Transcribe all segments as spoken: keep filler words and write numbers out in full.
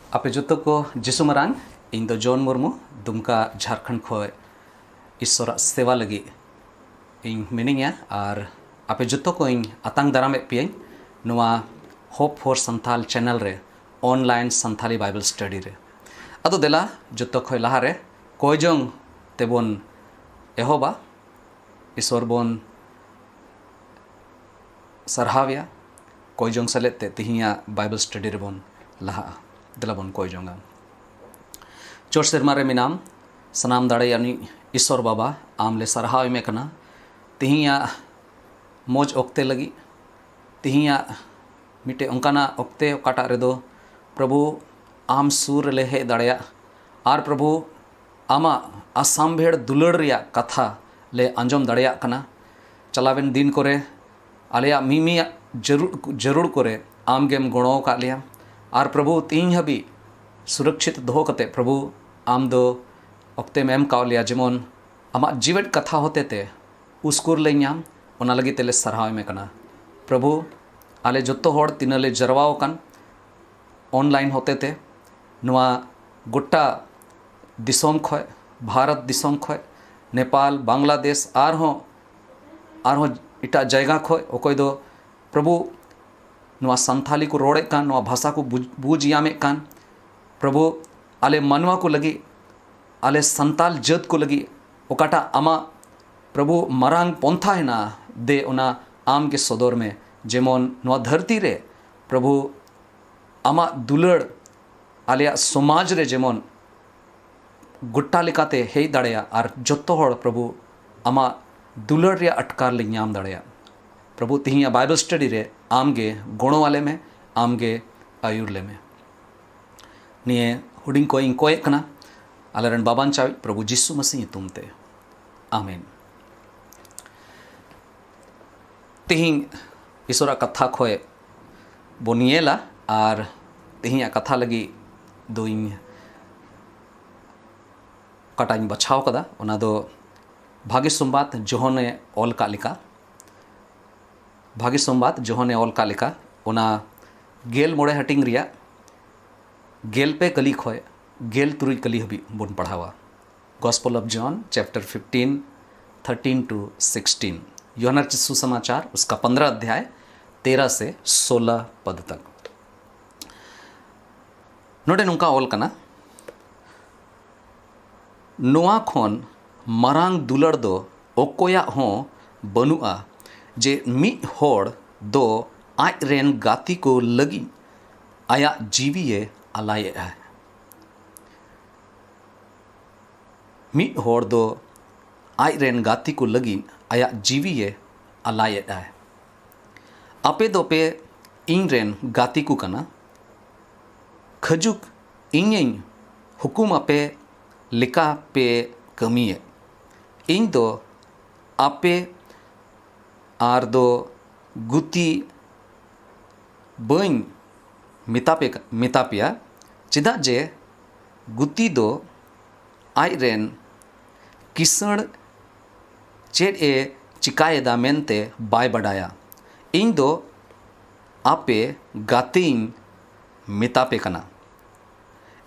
ᱟᱯᱮ ᱡᱚᱛᱚ ᱠᱚ ᱡᱤᱥᱩ ᱢᱟᱨᱟᱝ᱾ ᱤᱧ ᱫᱚ ᱡᱚᱱ ᱢᱩᱨᱢᱩ, ᱫᱩᱢᱠᱟ, ᱡᱷᱟᱨᱠᱷᱚᱸᱰ ᱠᱷᱚᱱ ᱤᱥᱚᱨᱟᱜ ᱥᱮᱵᱟ ᱞᱟᱹᱜᱤᱫ ᱤᱧ ᱢᱤᱱᱟᱹᱧᱟ᱾ ᱟᱨ ᱟᱯᱮ ᱡᱚᱛᱚ ᱠᱚ ᱤᱧ ᱟᱛᱟᱝ ᱫᱟᱨᱟᱢᱮᱫ ᱯᱮᱭᱟᱹᱧ ᱱᱚᱣᱟ Hope for Santhal channel ᱨᱮ, online Santhali Bible study ᱨᱮ᱾ ᱟᱫᱚ ᱫᱮᱞᱟ, ᱡᱚᱛᱚ ᱠᱷᱚᱱ ᱞᱟᱦᱟᱨᱮ ᱠᱚᱭ ᱡᱚᱝ ᱛᱮᱵᱚᱱ ᱮᱦᱚᱵᱟ᱾ ᱤᱥᱚᱨ ᱵᱚᱱ ᱥᱟᱨᱦᱟᱣᱮᱭᱟ᱾ ᱠᱚᱭ ᱡᱚᱝ ᱥᱮᱞᱮᱫ ᱛᱮ ᱛᱮᱦᱮᱧᱟᱜ Bible study ᱨᱮᱵᱚᱱ ᱞᱟᱦᱟᱜᱼᱟ᱾ ᱫᱮᱞᱟ ᱵᱚᱱ ᱠᱚᱭ ᱡᱚᱝᱟ᱾ ᱪᱚᱴ ᱥᱮᱨᱢᱟ ᱨᱮ ᱢᱮᱱᱟᱢ, ᱥᱟᱱᱟᱢ ᱫᱟᱲᱮᱭᱟᱱᱤᱡ ᱤᱥᱚᱨ ᱵᱟᱵᱟ, ᱟᱢ ᱞᱮ ᱥᱟᱨᱦᱟᱣ ᱮᱢᱮ ᱠᱟᱱᱟ ᱛᱮᱦᱮᱧᱟᱜ ᱢᱚᱡᱽ ᱚᱠᱛᱮ ᱞᱟᱹᱜᱤᱫ᱾ ᱛᱮᱦᱮᱧᱟᱜ ᱢᱤᱫᱴᱮᱡ ᱚᱱᱠᱟᱱᱟᱜ ᱚᱠᱛᱮ, ᱚᱠᱟᱴᱟᱜ ᱨᱮᱫᱚ ᱯᱨᱚᱵᱷᱩ ᱟᱢ ᱥᱩᱨ ᱨᱮᱞᱮ ᱦᱮᱡ ᱫᱟᱲᱮᱭᱟᱜ, ᱟᱨ ᱯᱨᱚᱵᱷᱩ ᱟᱢᱟᱜ ᱟᱥᱟᱢᱵᱷᱮᱲ ᱫᱩᱞᱟᱹᱲ ᱨᱮᱭᱟᱜ ᱠᱟᱛᱷᱟ ᱞᱮ ᱟᱸᱡᱚᱢ ᱫᱟᱲᱮᱭᱟᱜ ᱠᱟᱱᱟ᱾ ᱪᱟᱞᱟᱣᱮᱱ ᱫᱤᱱ ᱠᱚᱨᱮ ᱟᱞᱮᱭᱟᱜ ᱢᱤᱢᱤᱭᱟᱜ ᱡᱟᱹᱨᱩᱲ, ᱡᱟᱹᱨᱩᱲ ᱠᱚᱨᱮ ᱟᱢ ᱜᱮᱢ ᱜᱚᱲᱚ ᱟᱠᱟᱫ ᱞᱮᱭᱟ᱾ ᱟᱨ ᱯᱨᱚᱵᱷᱩ, ᱛᱮᱦᱮᱧ ᱦᱟᱹᱵᱤᱡ ᱥᱩᱨᱚᱠᱪᱷᱤᱛ ᱫᱚᱦᱚ ᱠᱟᱛᱮ ᱯᱨᱚᱵᱷᱩ ᱟᱢ ᱫᱚ ᱚᱠᱛᱮᱢ ᱮᱢ ᱠᱟᱣ ᱞᱮᱭᱟ, ᱡᱮᱢᱚᱱ ᱟᱢᱟᱜ ᱡᱤᱣᱮᱫ ᱠᱟᱛᱷᱟ ᱦᱚᱛᱮ ᱛᱮ ᱩᱥᱠᱩᱨ ᱞᱮ ᱧᱟᱢ, ᱚᱱᱟ ᱞᱟᱹᱜᱤᱫ ᱛᱮᱞᱮ ᱥᱟᱨᱦᱟᱣ ᱮᱢᱮ ᱠᱟᱱᱟ᱾ ᱯᱨᱚᱵᱷᱩ, ᱟᱞᱮ ᱡᱚᱛᱚ ᱦᱚᱲ ᱛᱤᱱᱟᱹᱜ ᱞᱮ ᱡᱟᱨᱣᱟ ᱟᱠᱟᱱ online ᱦᱚᱛᱮ ᱛᱮ, ᱱᱚᱣᱟ ᱜᱚᱴᱟ ᱫᱤᱥᱚᱢ ᱠᱷᱚᱡ, ᱵᱷᱟᱨᱚᱛ ᱫᱤᱥᱚᱢ ᱠᱷᱚᱡ, ᱱᱮᱯᱟᱞ, ᱵᱟᱝᱞᱟᱫᱮᱥ, ᱟᱨᱦᱚᱸ, ᱟᱨᱦᱚᱸ ᱮᱴᱟᱜ ᱡᱟᱭᱜᱟ ᱠᱷᱚᱡ, ᱚᱠᱚᱭ ᱫᱚ ᱯᱨᱚᱵᱷᱩ ᱱᱚᱣᱟ ᱥᱟᱱᱛᱷᱟᱞᱤ ᱠᱚ ᱨᱚᱲᱮᱫ ᱠᱟᱱ, ᱱᱚᱣᱟ ᱵᱷᱟᱥᱟ ᱠᱚ ᱵᱩᱡᱽ, ᱵᱩᱡᱽ ᱧᱟᱢᱮᱫ ᱠᱟᱱ, ᱯᱨᱚᱵᱷᱩ, ᱟᱞᱮ ᱢᱟᱱᱣᱟ ᱠᱚ ᱞᱟᱹᱜᱤᱫ, ᱟᱞᱮ ᱥᱟᱱᱛᱟᱞ ᱡᱟᱹᱛ ᱠᱚ ᱞᱟᱹᱜᱤᱫ ᱚᱠᱟᱴᱟᱜ ᱟᱢᱟᱜ, ᱯᱨᱚᱵᱷᱩ, ᱢᱟᱨᱟᱝ ᱯᱚᱱᱛᱷᱟ ᱦᱮᱱᱟᱜᱼᱟ, ᱫᱮ ᱚᱱᱟ ᱟᱢ ᱜᱮ ᱥᱚᱫᱚᱨ ᱢᱮ᱾ ᱡᱮᱢᱚᱱ ᱱᱚᱣᱟ ᱫᱷᱟᱹᱨᱛᱤ ᱨᱮ, ᱯᱨᱚᱵᱷᱩ, ᱟᱢᱟᱜ ᱫᱩᱞᱟᱹᱲ ᱟᱞᱮᱭᱟᱜ ᱥᱚᱢᱟᱡᱽ ᱨᱮ ᱡᱮᱢᱚᱱ ᱜᱚᱴᱟ ᱞᱮᱠᱟᱛᱮ ᱦᱮᱡ ᱫᱟᱲᱮᱭᱟᱜ ᱟᱨ ᱡᱚᱛᱚ ᱦᱚᱲ, ᱯᱨᱚᱵᱷᱩ, ᱟᱢᱟᱜ ᱫᱩᱞᱟᱹᱲ ᱨᱮᱭᱟᱜ ᱟᱴᱠᱟᱨ ᱞᱮ ᱧᱟᱢ ᱫᱟᱲᱮᱭᱟᱜ᱾ ᱯᱨᱚᱵᱷᱩ, ᱛᱮᱦᱮᱧᱟᱜ Bible study ᱨᱮ ᱟᱢ ᱜᱮ ᱜᱚᱲᱚ ᱟᱞᱮ ᱢᱮ, ᱟᱢ ᱜᱮ ᱟᱹᱭᱩᱨ ᱞᱮ ᱢᱮ᱾ ᱱᱤᱭᱟᱹ ᱦᱩᱰᱤᱧ ᱠᱚᱭ ᱤᱧ ᱠᱚᱭᱮᱫ ᱠᱟᱱᱟ ᱟᱞᱮᱨᱮᱱ ᱵᱟᱵᱟᱧᱪᱟᱣᱤᱡ ᱯᱨᱚᱵᱷᱩ ᱡᱤᱥᱩ ᱢᱟᱹᱥᱤ ᱧᱩᱛᱩᱢ ᱛᱮ, ᱟᱢᱮᱱ᱾ ᱛᱮᱦᱮᱧ ᱤᱥᱚᱨᱟᱜ ᱠᱟᱛᱷᱟ ᱠᱷᱚᱡ ᱵᱚᱱ ᱧᱮᱞᱟ, ᱟᱨ ᱛᱮᱦᱮᱧᱟᱜ ᱠᱟᱛᱷᱟ ᱞᱟᱹᱜᱤᱫ ᱫᱚ ᱤᱧ ᱚᱠᱟᱴᱟᱜ ᱤᱧ ᱵᱟᱪᱷᱟᱣ ᱠᱟᱫᱟ, ᱚᱱᱟ ᱫᱚ ᱵᱷᱟᱜᱮ ᱥᱚᱢᱵᱟᱫ ᱡᱚᱦᱚᱱᱮ ᱚᱞ ᱠᱟᱜ ᱞᱮᱠᱟ, ᱵᱷᱟᱜᱮ ᱥᱚᱢᱵᱟᱫ ᱡᱚᱦᱚᱱᱮ ᱚᱞ ᱠᱟᱜ ᱞᱮᱠᱟ, ᱚᱱᱟ ᱜᱮᱞ ᱢᱚᱬᱮ ᱦᱟᱹᱴᱤᱧ ᱨᱮᱭᱟᱜ ᱜᱮᱞ ᱯᱮ ᱠᱟᱹᱞᱤ ᱠᱷᱚᱱ ᱜᱮᱞ ᱛᱩᱨᱩᱭ ᱠᱟᱹᱞᱤ ᱦᱟᱹᱵᱤᱡ ᱵᱚᱱ ᱯᱟᱲᱦᱟᱣᱟ᱾ Gospel of John, chapter fifteen, thirteen to sixteen. ᱭᱳᱦᱟᱱ ᱨᱮᱱᱟᱜ ᱥᱩᱥᱚᱢᱟᱪᱟᱨ, ᱩᱥᱠᱟ ᱯᱚᱱᱫᱽᱨᱚ ᱟᱫᱷᱭᱟᱭ, ᱛᱮᱨᱟ ᱥᱮ ᱥᱳᱞᱟ ᱯᱚᱫ ᱛᱚᱠ᱾ ᱱᱚᱰᱮ ᱱᱚᱝᱠᱟ ᱚᱞ ᱠᱟᱱᱟ, ᱱᱚᱣᱟ ᱠᱷᱚᱱ ᱢᱟᱨᱟᱝ ᱫᱩᱞᱟᱹᱲ ᱫᱚ ᱚᱠᱚᱭᱟᱜ ᱦᱚᱸ ᱵᱟᱹᱱᱩᱜᱼᱟ, ᱡᱮ ᱢᱤᱫ ᱦᱚᱲ ᱫᱚ ᱟᱡ ᱨᱮᱱ ᱜᱟᱛᱮ ᱠᱚ ᱞᱟᱹᱜᱤᱫ ᱟᱭᱟᱜ ᱡᱤᱣᱤᱭᱮ ᱟᱞᱟᱭᱮᱫᱼᱟ᱾ ᱢᱤᱫ ᱦᱚᱲ ᱫᱚ ᱟᱡ ᱨᱮᱱ ᱜᱟᱛᱮ ᱠᱚ ᱞᱟᱹᱜᱤᱫ ᱟᱭᱟᱜ ᱡᱤᱣᱤᱭᱮ ᱟᱞᱟᱭᱮᱫᱼᱟ᱾ ᱟᱯᱮ ᱫᱚᱯᱮ ᱤᱧ ᱨᱮᱱ ᱜᱟᱛᱮ ᱠᱚ ᱠᱟᱱᱟ, ᱠᱷᱟᱹᱡᱩᱠ ᱤᱧᱤᱧ ᱦᱩᱠᱩᱢ ᱟᱯᱮ ᱞᱮᱠᱟ ᱯᱮ ᱠᱟᱹᱢᱤᱭᱮᱫ᱾ ᱤᱧ ᱫᱚ ᱟᱯᱮ ᱟᱨ ᱫᱚ ᱜᱩᱛᱤ ᱵᱟᱹᱧ ᱢᱮᱛᱟ ᱯᱮ, ᱢᱮᱛᱟ ᱯᱮᱭᱟ, ᱪᱮᱫᱟᱜ ᱡᱮ ᱜᱩᱛᱤ ᱫᱚ ᱟᱡ ᱨᱮᱱ ᱠᱤᱥᱟᱹᱬ ᱪᱮᱫ ᱮ ᱪᱤᱠᱟᱭᱮᱫᱟ ᱢᱮᱱᱛᱮ ᱵᱟᱭ ᱵᱟᱰᱟᱭᱟ᱾ ᱤᱧ ᱫᱚ ᱟᱯᱮ ᱜᱟᱛᱮᱧ ᱢᱮᱛᱟ ᱯᱮ ᱠᱟᱱᱟ,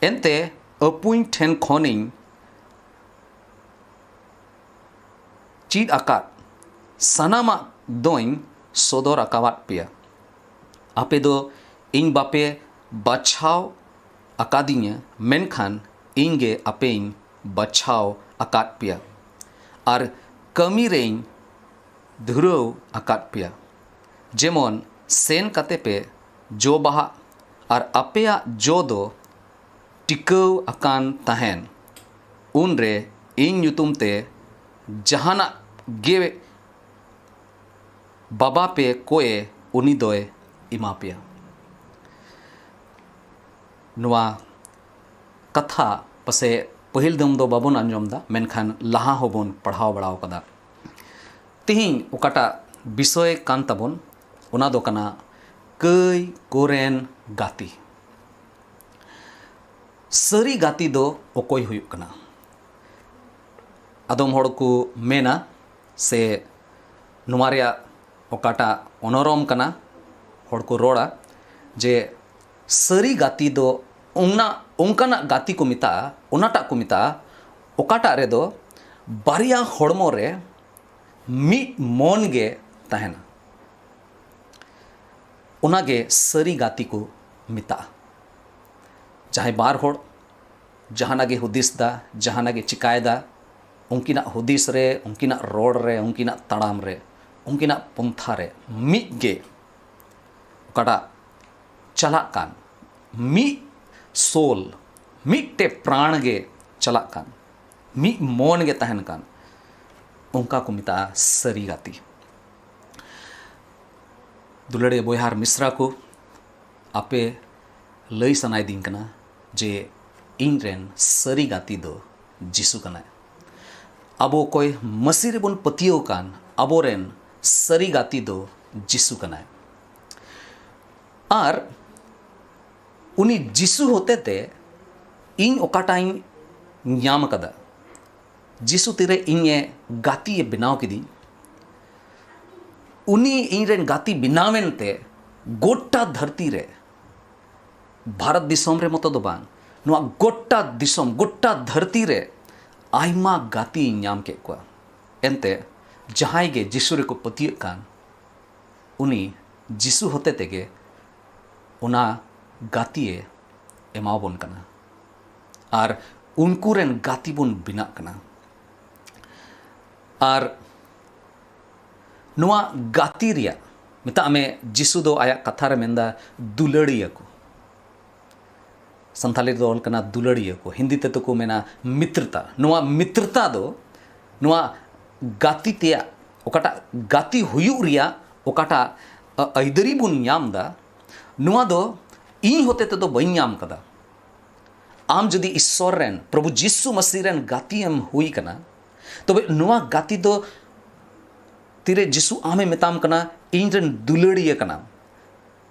ᱮᱱᱛᱮ ᱟᱹᱯᱩᱧ ᱴᱷᱮᱱ ᱠᱷᱚᱱᱤᱧ ᱪᱮᱫ ᱟᱠᱟᱫ ᱥᱟᱱᱟᱢᱟᱜ ᱫᱚᱧ ᱥᱚᱫᱚᱨ ᱟᱠᱟᱣᱟᱫ ᱯᱮᱭᱟ᱾ ᱟᱯᱮ ᱫᱚ ᱤᱧ ᱵᱟᱯᱮ ᱵᱟᱪᱷᱟᱣ ᱟᱠᱟᱫᱤᱧᱟ, ᱢᱮᱱᱠᱷᱟᱱ ᱤᱧ ᱜᱮ ᱟᱯᱮᱧ ᱵᱟᱪᱷᱟᱣ ᱟᱠᱟᱫ ᱯᱮᱭᱟ ᱟᱨ ᱠᱟᱹᱢᱤ ᱨᱮᱧ ᱫᱷᱩᱨᱟᱹᱣ ᱟᱠᱟᱫ ᱯᱮᱭᱟ, ᱡᱮᱢᱚᱱ ᱥᱮᱱ ᱠᱟᱛᱮ ᱯᱮ ᱡᱚ ᱵᱟᱦᱟᱜ ᱟᱨ ᱟᱯᱮᱭᱟᱜ ᱡᱚ ᱫᱚ ᱴᱤᱠᱟᱹᱣ ᱟᱠᱟᱱ ᱛᱟᱦᱮᱱ᱾ ᱩᱱᱨᱮ ᱤᱧ ᱧᱩᱛᱩᱢ ᱛᱮ ᱡᱟᱦᱟᱱᱟᱜ ᱜᱮ ᱵᱟᱵᱟ ᱯᱮ ᱠᱚᱭᱮ, ᱩᱱᱤ ᱫᱚᱭ ᱮᱢᱟ ᱯᱮᱭᱟ᱾ ᱱᱚᱣᱟ ᱠᱟᱛᱷᱟ ᱯᱟᱥᱮ ᱯᱟᱹᱦᱤᱞ ᱫᱚᱢ ᱫᱚ ᱵᱟᱵᱚᱱ ᱟᱸᱡᱚᱢ ᱮᱫᱟ, ᱢᱮᱱᱠᱷᱟᱱ ᱞᱟᱦᱟ ᱦᱚᱸᱵᱚᱱ ᱯᱟᱲᱦᱟᱣ ᱵᱟᱲᱟᱣ ᱠᱟᱫᱟ᱾ ᱛᱤᱦᱤᱧ ᱚᱠᱟᱴᱟᱜ ᱵᱤᱥᱚᱭ ᱠᱟᱱ ᱛᱟᱵᱚᱱ, ᱚᱱᱟ ᱫᱚ ᱠᱟᱱᱟ ᱠᱟᱹᱭ ᱠᱚᱨᱮᱱ ᱜᱟᱛᱮ᱾ ᱥᱟᱹᱨᱤ ᱜᱟᱛᱮ ᱫᱚ ᱚᱠᱚᱭ ᱦᱩᱭᱩᱜ ᱠᱟᱱᱟ? ᱟᱫᱚᱢ ᱦᱚᱲ ᱠᱚ ᱢᱮᱱᱟ, ᱥᱮ ᱱᱚᱣᱟ ᱨᱮᱭᱟᱜ ᱚᱠᱟᱴᱟᱜ ᱚᱱᱚᱨᱚᱢ ᱠᱟᱱᱟ, ᱦᱚᱲ ᱠᱚ ᱨᱚᱲᱟ ᱡᱮ ᱥᱟᱹᱨᱤ ᱜᱟᱛᱮ ᱫᱚ ᱚᱱᱟ ᱚᱱᱠᱟᱱᱟᱜ ᱜᱟᱛᱮ ᱠᱚ ᱢᱮᱛᱟᱜᱼᱟ, ᱚᱱᱟᱴᱟᱜ ᱠᱚ ᱢᱮᱛᱟᱜᱼᱟ ᱚᱠᱟᱴᱟᱜ ᱨᱮᱫᱚ ᱵᱟᱨᱭᱟ ᱦᱚᱲᱢᱚ ᱨᱮ ᱢᱤᱫ ᱢᱚᱱ ᱜᱮ ᱛᱟᱦᱮᱱᱟ᱾ ᱚᱱᱟᱜᱮ ᱥᱟᱹᱨᱤ ᱜᱟᱛᱮ ᱠᱚ ᱢᱮᱛᱟᱜᱼᱟ᱾ ᱡᱟᱦᱟᱸᱭ ᱵᱟᱨ ᱦᱚᱲ ᱡᱟᱦᱟᱱᱟᱜ ᱜᱮ ᱦᱩᱫᱤᱥ ᱫᱟ, ᱡᱟᱦᱟᱱᱟᱜ ᱜᱮ ᱪᱤᱠᱟᱭᱮᱫᱟ, ᱩᱱᱠᱤᱱᱟᱜ ᱦᱩᱫᱤᱥ ᱨᱮ, ᱩᱱᱠᱤᱱᱟᱜ ᱨᱚᱲ ᱨᱮ, ᱩᱱᱠᱤᱱᱟᱜ ᱛᱟᱲᱟᱢ ᱨᱮ, ᱩᱱᱠᱤᱱᱟᱜ ᱯᱚᱱᱛᱷᱟ ᱨᱮ ᱢᱤᱫ ᱜᱮ ᱚᱠᱟᱴᱟᱜ ᱪᱟᱞᱟᱜ ᱠᱟᱱ, ᱢᱤᱫ ᱥᱳᱞ, ᱢᱤᱫᱴᱮᱡ ᱯᱨᱟᱬ ᱜᱮ ᱪᱟᱞᱟᱜ ᱠᱟᱱ, ᱢᱤᱫ ᱢᱚᱱ ᱜᱮ ᱛᱟᱦᱮᱱ ᱠᱟᱱ, ᱚᱱᱠᱟ ᱠᱚ ᱢᱮᱛᱟᱜᱼᱟ ᱥᱟᱹᱨᱤ ᱜᱟᱛᱮ᱾ ᱫᱩᱞᱟᱹᱲᱤᱭᱟᱹ ᱵᱚᱭᱦᱟ ᱟᱨ ᱢᱤᱥᱨᱟ ᱠᱚ, ᱟᱯᱮ ᱞᱟᱹᱭ ᱥᱟᱱᱟᱭᱮᱫᱤᱧ ᱠᱟᱱᱟ ᱡᱮ ᱤᱧ ᱨᱮᱱ ᱥᱟᱹᱨᱤ ᱜᱟᱛᱮ ᱫᱚ ᱡᱤᱥᱩ ᱠᱟᱱᱟᱭ᱾ ᱟᱵᱚ ᱚᱠᱚᱭ ᱢᱟᱹᱥᱤ ᱨᱮᱵᱚᱱ ᱯᱟᱹᱛᱭᱟᱹᱣ ᱟᱠᱟᱱ, ᱟᱵᱚᱨᱮᱱ ᱥᱟᱹᱨᱤ ᱜᱟᱛᱮ ᱫᱚ ᱡᱤᱥᱩ ᱠᱟᱱᱟᱭ᱾ ᱟᱨ ᱩᱱᱤ ᱡᱤᱥᱩ ᱦᱚᱛᱮᱛᱮ ᱤᱧ ᱚᱠᱟᱴᱟᱜ ᱤᱧ ᱧᱟᱢ ᱟᱠᱟᱫᱟ, ᱡᱤᱥᱩ ᱛᱤᱨᱮ ᱤᱧᱮ ᱜᱟᱛᱮᱭ ᱵᱮᱱᱟᱣ ᱠᱤᱫᱤᱧ, ᱩᱱᱤ ᱤᱧ ᱨᱮᱱ ᱜᱟᱛᱮ ᱵᱮᱱᱟᱣᱮᱱ ᱛᱮ ᱜᱚᱴᱟ ᱫᱷᱟᱹᱨᱛᱤ ᱨᱮ, ᱵᱷᱟᱨᱚᱛ ᱫᱤᱥᱚᱢ ᱨᱮ ᱢᱚᱛᱚ ᱫᱚ ᱵᱟᱝ, ᱱᱚᱣᱟ ᱜᱚᱴᱟ ᱫᱤᱥᱚᱢ, ᱜᱚᱴᱟ ᱫᱷᱟᱹᱨᱛᱤ ᱨᱮ ᱟᱭᱢᱟ ᱜᱟᱛᱮᱧ ᱧᱟᱢ ᱠᱮᱫ ᱠᱚᱣᱟ᱾ ᱮᱱᱛᱮ ᱡᱟᱦᱟᱸᱭ ᱜᱮ ᱡᱤᱥᱩ ᱨᱮᱠᱚ ᱯᱟᱹᱛᱭᱟᱹᱜ ᱠᱟᱱ, ᱩᱱᱤ ᱡᱤᱥᱩ ᱦᱚᱛᱮ ᱛᱮᱜᱮ ᱚᱱᱟ ᱜᱟᱛᱮᱭ ᱮᱢᱟᱵᱚᱱ ᱠᱟᱱᱟ᱾ ᱟᱨ ᱩᱱᱠᱩ ᱨᱮᱱ ᱜᱟᱛᱮ ᱵᱚᱱ ᱵᱮᱱᱟᱜ ᱠᱟᱱᱟ᱾ ᱟᱨ ᱱᱚᱣᱟ ᱜᱟᱛᱮ ᱨᱮᱭᱟᱜ, ᱢᱮᱛᱟᱜ ᱢᱮ, ᱡᱤᱥᱩ ᱫᱚ ᱟᱭᱟᱜ ᱠᱟᱛᱷᱟ ᱨᱮ ᱢᱮᱱᱫᱟ ᱫᱩᱞᱟᱹᱲᱤᱭᱟᱹ ᱠᱚ᱾ ᱥᱟᱱᱛᱟᱲᱤ ᱨᱮᱫᱚ ᱚᱞ ᱠᱟᱱᱟ ᱫᱩᱞᱟᱹᱲᱤᱭᱟᱹ ᱠᱚ, ᱦᱤᱱᱫᱤ ᱛᱮᱫᱚ ᱠᱚ ᱢᱮᱱᱟ ᱢᱤᱛᱨᱛᱟ᱾ ᱱᱚᱣᱟ ᱢᱤᱛᱨᱛᱟ ᱫᱚ, ᱱᱚᱣᱟ ᱜᱟᱛᱮ ᱛᱮᱭᱟᱜ, ᱚᱠᱟᱴᱟᱜ ᱜᱟᱛᱮ ᱦᱩᱭᱩᱜ ᱨᱮᱭᱟᱜ ᱚᱠᱟᱴᱟᱜ, ᱟ, ᱟᱹᱭᱫᱟᱹᱨᱤ ᱵᱚᱱ ᱧᱟᱢ ᱮᱫᱟ, ᱱᱚᱣᱟ ᱫᱚ ᱤᱧ ᱦᱚᱛᱮ ᱛᱮᱫᱚ ᱵᱟᱹᱧ ᱧᱟᱢ ᱠᱟᱫᱟ᱾ ᱟᱢ ᱡᱩᱫᱤ ᱤᱥᱥᱚᱨ ᱨᱮᱱ, ᱯᱨᱚᱵᱷᱩ ᱡᱤᱥᱩ ᱢᱟᱹᱥᱤ ᱨᱮᱱ ᱜᱟᱛᱮ ᱮᱢ ᱦᱩᱭ ᱠᱟᱱᱟ, ᱛᱚᱵᱮ ᱱᱚᱣᱟ ᱜᱟᱛᱮ ᱫᱚ ᱛᱤᱨᱮ ᱡᱤᱥᱩ ᱟᱢᱮ ᱢᱮᱛᱟᱢ ᱠᱟᱱᱟ, "ᱤᱧ ᱨᱮᱱ ᱫᱩᱞᱟᱹᱲᱤᱭᱟᱹ ᱠᱟᱱᱟᱢ,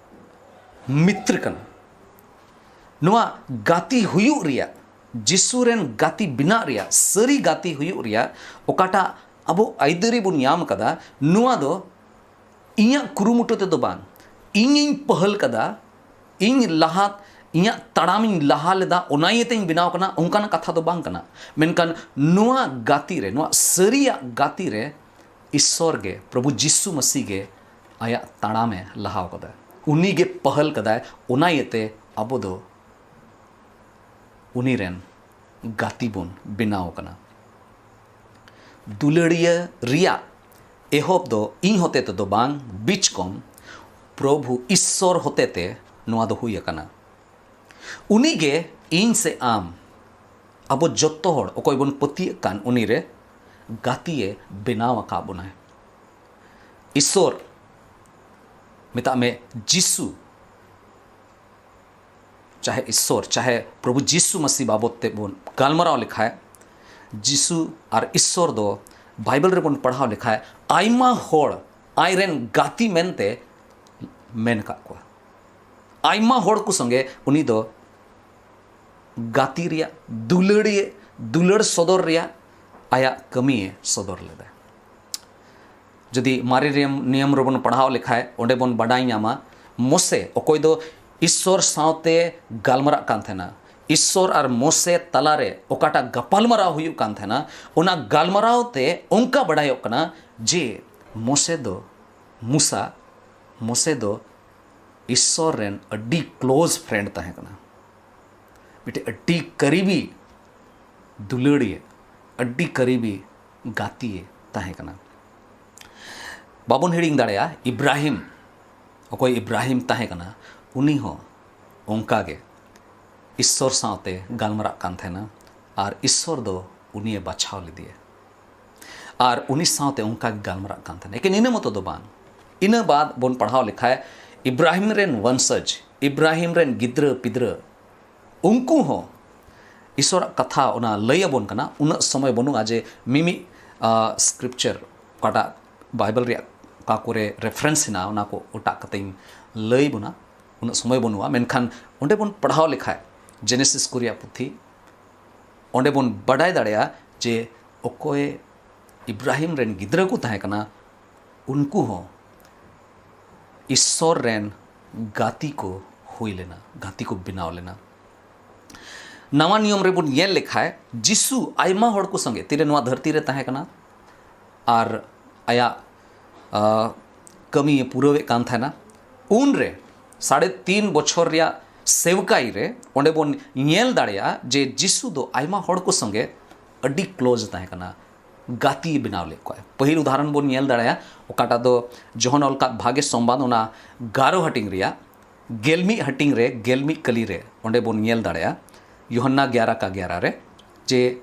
ᱢᱤᱛᱨ ᱠᱟᱱᱟᱢ", ᱱᱚᱣᱟ ᱜᱟᱛᱮ ᱦᱩᱭᱩᱜ ᱨᱮᱭᱟᱜ, ᱡᱤᱥᱩ ᱨᱮᱱ ᱜᱟᱛᱮ ᱵᱮᱱᱟᱜ ᱨᱮᱭᱟᱜ, ᱥᱟᱹᱨᱤ ᱜᱟᱛᱮ ᱦᱩᱭᱩᱜ ᱨᱮᱭᱟᱜ ᱚᱠᱟᱴᱟᱜ ᱟᱵᱚ ᱟᱹᱭᱫᱟᱹᱨᱤ ᱵᱚᱱ ᱧᱟᱢ ᱠᱟᱫᱟ, ᱱᱚᱣᱟ ᱫᱚ ᱤᱧᱟᱹᱜ ᱠᱩᱨᱩᱢᱩᱴᱩ ᱛᱮᱫᱚ ᱵᱟᱝ, ᱤᱧᱤᱧ ᱯᱟᱹᱦᱟᱞ ᱠᱟᱫᱟ, ᱤᱧ ᱞᱟᱦᱟ, ᱤᱧᱟᱹᱜ ᱛᱟᱲᱟᱢᱤᱧ ᱞᱟᱦᱟ ᱞᱮᱫᱟ, ᱚᱱᱟ ᱤᱭᱟᱹᱛᱮᱧ ᱵᱮᱱᱟᱣ ᱠᱟᱱᱟ, ᱚᱱᱠᱟᱱᱟᱜ ᱠᱟᱛᱷᱟ ᱫᱚ ᱵᱟᱝ ᱠᱟᱱᱟ᱾ ᱢᱮᱱᱠᱷᱟᱱ ᱱᱚᱣᱟ ᱜᱟᱛᱮ ᱨᱮ, ᱱᱚᱣᱟ ᱥᱟᱹᱨᱤᱭᱟᱜ ᱜᱟᱛᱮ ᱨᱮ ᱤᱥᱥᱚᱨ ᱜᱮ, ᱯᱨᱚᱵᱷᱩ ᱡᱤᱥᱩ ᱢᱟᱹᱥᱤ ᱜᱮ ᱟᱭᱟᱜ ᱛᱟᱲᱟᱢᱮ ᱞᱟᱦᱟᱣ ᱠᱟᱫᱟ᱾ ᱩᱱᱤ ᱜᱮ ᱯᱟᱹᱦᱟᱞ ᱠᱟᱫᱟᱭ, ᱚᱱᱟ ᱤᱭᱟᱹᱛᱮ ᱟᱵᱚ ᱫᱚ ᱩᱱᱤ ᱨᱮᱱ ᱜᱟᱛᱮ ᱵᱚᱱ ᱵᱮᱱᱟᱣ ᱟᱠᱟᱱᱟ᱾ ᱫᱩᱞᱟᱹᱲᱤᱭᱟᱹ ᱨᱮᱭᱟᱜ ᱮᱦᱚᱵ ᱫᱚ ᱤᱧ ᱦᱚᱛᱮ ᱛᱮᱫᱚ ᱵᱟᱝ, ᱵᱤᱪᱠᱚᱢ ᱯᱨᱚᱵᱷᱩ ᱤᱥᱥᱚᱨ ᱦᱚᱛᱮ ᱛᱮ ᱱᱚᱣᱟ ᱫᱚ ᱦᱩᱭ ᱟᱠᱟᱱᱟ᱾ ᱩᱱᱤ ᱜᱮ ᱤᱧ ᱥᱮ ᱟᱢ, ᱟᱵᱚ ᱡᱚᱛᱚ ᱦᱚᱲ ᱚᱠᱚᱭ ᱵᱚᱱ ᱯᱟᱹᱛᱭᱟᱹᱜ ᱠᱟᱱ, ᱩᱱᱤ ᱨᱮ ᱜᱟᱛᱮᱭ ᱵᱮᱱᱟᱣ ᱟᱠᱟᱫ ᱵᱚᱱᱟᱭ᱾ ᱤᱥᱥᱚᱨ, ᱢᱮᱛᱟᱜ ᱢᱮ ᱡᱤᱥᱩ, ᱪᱟᱦᱮ ᱤᱥᱥᱚᱨ, ᱪᱟᱦᱮ ᱯᱨᱚᱵᱷᱩ ᱡᱤᱥᱩ ᱢᱟᱹᱥᱤ ᱵᱟᱵᱚᱛ ᱛᱮ ᱵᱚᱱ ᱜᱟᱞᱢᱟᱨᱟᱣ ᱞᱮᱠᱷᱟᱡ, ᱡᱤᱥᱩ ᱟᱨ ᱤᱥᱥᱚᱨ ᱫᱚ ᱵᱟᱭᱵᱮᱞ ᱨᱮᱵᱚᱱ ᱯᱟᱲᱦᱟᱣ ᱞᱮᱠᱷᱟᱡ ᱟᱭᱢᱟ ᱦᱚᱲ ᱟᱡ ᱨᱮᱱ ᱜᱟᱛᱮ ᱢᱮᱱᱛᱮ ᱢᱮᱱ ᱟᱠᱟᱫ ᱠᱚᱣᱟ᱾ ᱟᱭᱢᱟ ᱦᱚᱲ ᱠᱚ ᱥᱚᱸᱜᱮ ᱩᱱᱤ ᱫᱚ ᱜᱟᱛᱮ ᱨᱮᱭᱟᱜ, ᱫᱩᱞᱟᱹᱲᱤᱭᱟᱹ, ᱫᱩᱞᱟᱹᱲ ᱥᱚᱫᱚᱨ ᱨᱮᱭᱟᱜ ᱟᱭᱟᱜ ᱠᱟᱹᱢᱤᱭᱮ ᱥᱚᱫᱚᱨ ᱞᱮᱫᱟ᱾ ᱡᱩᱫᱤ ᱢᱟᱨᱮ ᱱᱤᱭᱚᱢ, ᱱᱤᱭᱚᱢ ᱨᱮᱵᱚᱱ ᱯᱟᱲᱦᱟᱣ ᱞᱮᱠᱷᱟᱡ, ᱚᱸᱰᱮ ᱵᱚᱱ ᱵᱟᱰᱟᱭ ᱧᱟᱢᱟ, ᱢᱳᱥᱮ ᱚᱠᱚᱭ ᱫᱚ ᱤᱥᱥᱚᱨ ᱥᱟᱶᱛᱮ ᱜᱟᱞᱢᱟᱨᱟᱜ ᱠᱟᱱ ᱛᱟᱦᱮᱱᱟ, ᱤᱥᱥᱚᱨ ᱟᱨ ᱢᱳᱥᱮ ᱛᱟᱞᱟᱨᱮ ᱚᱠᱟᱴᱟᱜ ᱜᱟᱯᱟᱞᱢᱟᱨᱟᱣ ᱦᱩᱭᱩᱜ ᱠᱟᱱ ᱛᱟᱦᱮᱱᱟ, ᱚᱱᱟ ᱜᱟᱞᱢᱟᱨᱟᱣ ᱛᱮ ᱚᱱᱠᱟ ᱵᱟᱰᱟᱭᱚᱜ ᱠᱟᱱᱟ ᱡᱮ ᱢᱳᱥᱮ ᱫᱚ, ᱢᱩᱥᱟ, ᱢᱳᱥᱮ ᱫᱚ ᱤᱥᱥᱚᱨ ᱨᱮᱱ ᱟᱹᱰᱤ ᱠᱞᱳᱡᱽ ᱯᱷᱨᱮᱱᱰ ᱛᱟᱦᱮᱸ ᱠᱟᱱᱟ, ᱢᱤᱫᱴᱮᱡ ᱟᱹᱰᱤ ᱠᱟᱹᱨᱤᱵᱤ ᱫᱩᱞᱟᱹᱲᱤᱭᱟᱹ, ᱟᱹᱰᱤ ᱠᱟᱹᱨᱤᱵᱤ ᱜᱟᱛᱮᱭ ᱛᱟᱦᱮᱸ ᱠᱟᱱᱟ᱾ ᱵᱟᱵᱚᱱ ᱦᱤᱲᱤᱧ ᱫᱟᱲᱮᱭᱟᱜᱼᱟ, ᱤᱵᱨᱟᱦᱤᱢ, ᱚᱠᱚᱭ ᱤᱵᱨᱟᱦᱤᱢ ᱛᱟᱦᱮᱸ ᱠᱟᱱᱟ, ᱩᱱᱤ ᱦᱚᱸ ᱚᱱᱠᱟ ᱜᱮ ᱤᱥᱥᱚᱨ ᱥᱟᱶᱛᱮ ᱜᱟᱞᱢᱟᱨᱟᱜ ᱠᱟᱱ ᱛᱟᱦᱮᱱᱟ ᱟᱨ ᱤᱥᱥᱚᱨ ᱫᱚ ᱩᱱᱤᱭᱮ ᱵᱟᱪᱷᱟᱣ ᱞᱮᱫᱮᱭᱟ᱾ ᱟᱨ ᱩᱱᱤ ᱥᱟᱶᱛᱮ ᱚᱱᱠᱟ ᱜᱮ ᱜᱟᱞᱢᱟᱨᱟᱜ ᱠᱟᱱ ᱛᱟᱦᱮᱱᱟ᱾ ᱮᱠᱮᱱ ᱤᱱᱟᱹ ᱢᱚᱛᱚ ᱫᱚ ᱵᱟᱝ, ᱤᱱᱟᱹ ᱵᱟᱫ ᱵᱚᱱ ᱯᱟᱲᱦᱟᱣ ᱞᱮᱠᱷᱟᱡ ᱤᱵᱨᱟᱦᱤᱢ ᱨᱮᱱ ᱵᱚᱝᱥᱚᱡᱽ, ᱤᱵᱨᱟᱦᱤᱢ ᱨᱮᱱ ᱜᱤᱫᱽᱨᱟᱹ ᱯᱤᱫᱽᱨᱟᱹ, ᱩᱱᱠᱩ ᱦᱚᱸ ᱤᱥᱚᱨᱟᱜ ᱠᱟᱛᱷᱟ ᱚᱱᱟ ᱞᱟᱹᱭ ᱟᱵᱚᱱ ᱠᱟᱱᱟ᱾ ᱩᱱᱟᱹᱜ ᱥᱚᱢᱚᱭ ᱵᱟᱹᱱᱩᱜᱼᱟ ᱡᱮ ᱢᱤᱢᱤᱫ, ᱟ, ᱥᱠᱨᱤᱯᱪᱟᱨ, ᱚᱠᱟᱴᱟᱜ ᱵᱟᱭᱵᱮᱞ ᱨᱮᱭᱟᱜ ᱚᱠᱟ ᱠᱚᱨᱮ ᱨᱮᱯᱷᱟᱨᱮᱱᱥ ᱦᱮᱱᱟᱜᱼᱟ, ᱚᱱᱟ ᱠᱚ ᱚᱴᱟᱜ ᱠᱟᱛᱮᱧ ᱞᱟᱹᱭ ᱵᱚᱱᱟ, ᱩᱱᱟᱹᱜ ᱥᱚᱢᱚᱭ ᱵᱟᱹᱱᱩᱜᱼᱟ᱾ ᱢᱮᱱᱠᱷᱟᱱ ᱚᱸᱰᱮ ᱵᱚᱱ ᱯᱟᱲᱦᱟᱣ ᱞᱮᱠᱷᱟᱡ, ᱡᱮᱱᱮᱥᱤᱥ ᱠᱚ ᱨᱮᱭᱟᱜ ᱯᱩᱛᱷᱤ, ᱚᱸᱰᱮ ᱵᱚᱱ ᱵᱟᱰᱟᱭ ᱫᱟᱲᱮᱭᱟᱜᱼᱟ ᱡᱮ ᱚᱠᱚᱭ ᱤᱵᱨᱟᱦᱤᱢ ᱨᱮᱱ ᱜᱤᱫᱽᱨᱟᱹ ᱠᱚ ᱛᱟᱦᱮᱸ ᱠᱟᱱᱟ, ᱩᱱᱠᱩ ᱦᱚᱸ ᱤᱥᱥᱚᱨ ᱨᱮᱱ ᱜᱟᱛᱮ ᱠᱚ ᱦᱩᱭ ᱞᱮᱱᱟ, ᱜᱟᱛᱮ ᱠᱚ ᱵᱮᱱᱟᱣ ᱞᱮᱱᱟ᱾ ᱱᱟᱣᱟ ᱱᱤᱭᱚᱢ ᱨᱮᱵᱚᱱ ᱧᱮᱞ ᱞᱮᱠᱷᱟᱡ, ᱡᱤᱥᱩ ᱟᱭᱢᱟ ᱦᱚᱲ ᱠᱚ ᱥᱚᱸᱜᱮ ᱛᱤᱨᱮ ᱱᱚᱣᱟ ᱫᱷᱟᱹᱨᱛᱤ ᱨᱮ ᱛᱟᱦᱮᱸ ᱠᱟᱱᱟ ᱟᱨ ᱟᱭᱟᱜ, ᱟ, ᱠᱟᱹᱢᱤᱭᱮ ᱯᱩᱨᱟᱹᱣᱮᱫ ᱠᱟᱱ ᱛᱟᱦᱮᱱᱟ, ᱩᱱᱨᱮ ᱥᱟᱲᱮ ᱛᱤᱱ ᱵᱚᱪᱷᱚᱨ ᱨᱮᱭᱟᱜ ᱥᱮᱣᱠᱟᱭ ᱨᱮ ᱚᱸᱰᱮ ᱵᱚᱱ ᱧᱮᱞ ᱫᱟᱲᱮᱭᱟᱜᱼᱟ ᱡᱮ ᱡᱤᱥᱩ ᱫᱚ ᱟᱭᱢᱟ ᱦᱚᱲ ᱠᱚ ᱥᱚᱸᱜᱮ ᱟᱹᱰᱤ ᱠᱞᱳᱡᱽ ᱛᱟᱦᱮᱸ ᱠᱟᱱᱟ, ᱜᱟᱛᱮ ᱵᱮᱱᱟᱣ ᱞᱮᱫ ᱠᱚᱣᱟᱭ᱾ ᱯᱟᱹᱦᱤᱞ ᱩᱫᱟᱦᱚᱨᱚᱱ ᱵᱚᱱ ᱧᱮᱞ ᱫᱟᱲᱮᱭᱟᱜᱼᱟ, ᱚᱠᱟᱴᱟᱜ ᱫᱚ ᱡᱚᱦᱚᱱ ᱚᱞ ᱠᱟᱫ ᱵᱷᱟᱜᱮ ᱥᱚᱢᱵᱟᱫ, ᱚᱱᱟ ᱜᱟᱨᱚ ᱦᱟᱹᱴᱤᱧ ᱨᱮᱭᱟᱜ ᱜᱮᱞ ᱢᱤᱫ ᱦᱟᱹᱴᱤᱧ ᱨᱮ ᱜᱮᱞ ᱢᱤᱫ ᱠᱟᱹᱞᱤ ᱨᱮ ᱚᱸᱰᱮ ᱵᱚᱱ ᱧᱮᱞ ᱫᱟᱲᱮᱭᱟᱜᱼᱟ, ᱭᱳᱦᱟᱱᱱᱟ ᱜᱭᱟᱨᱟ ᱠᱟ ᱜᱭᱟᱨᱟ ᱨᱮ, ᱡᱮ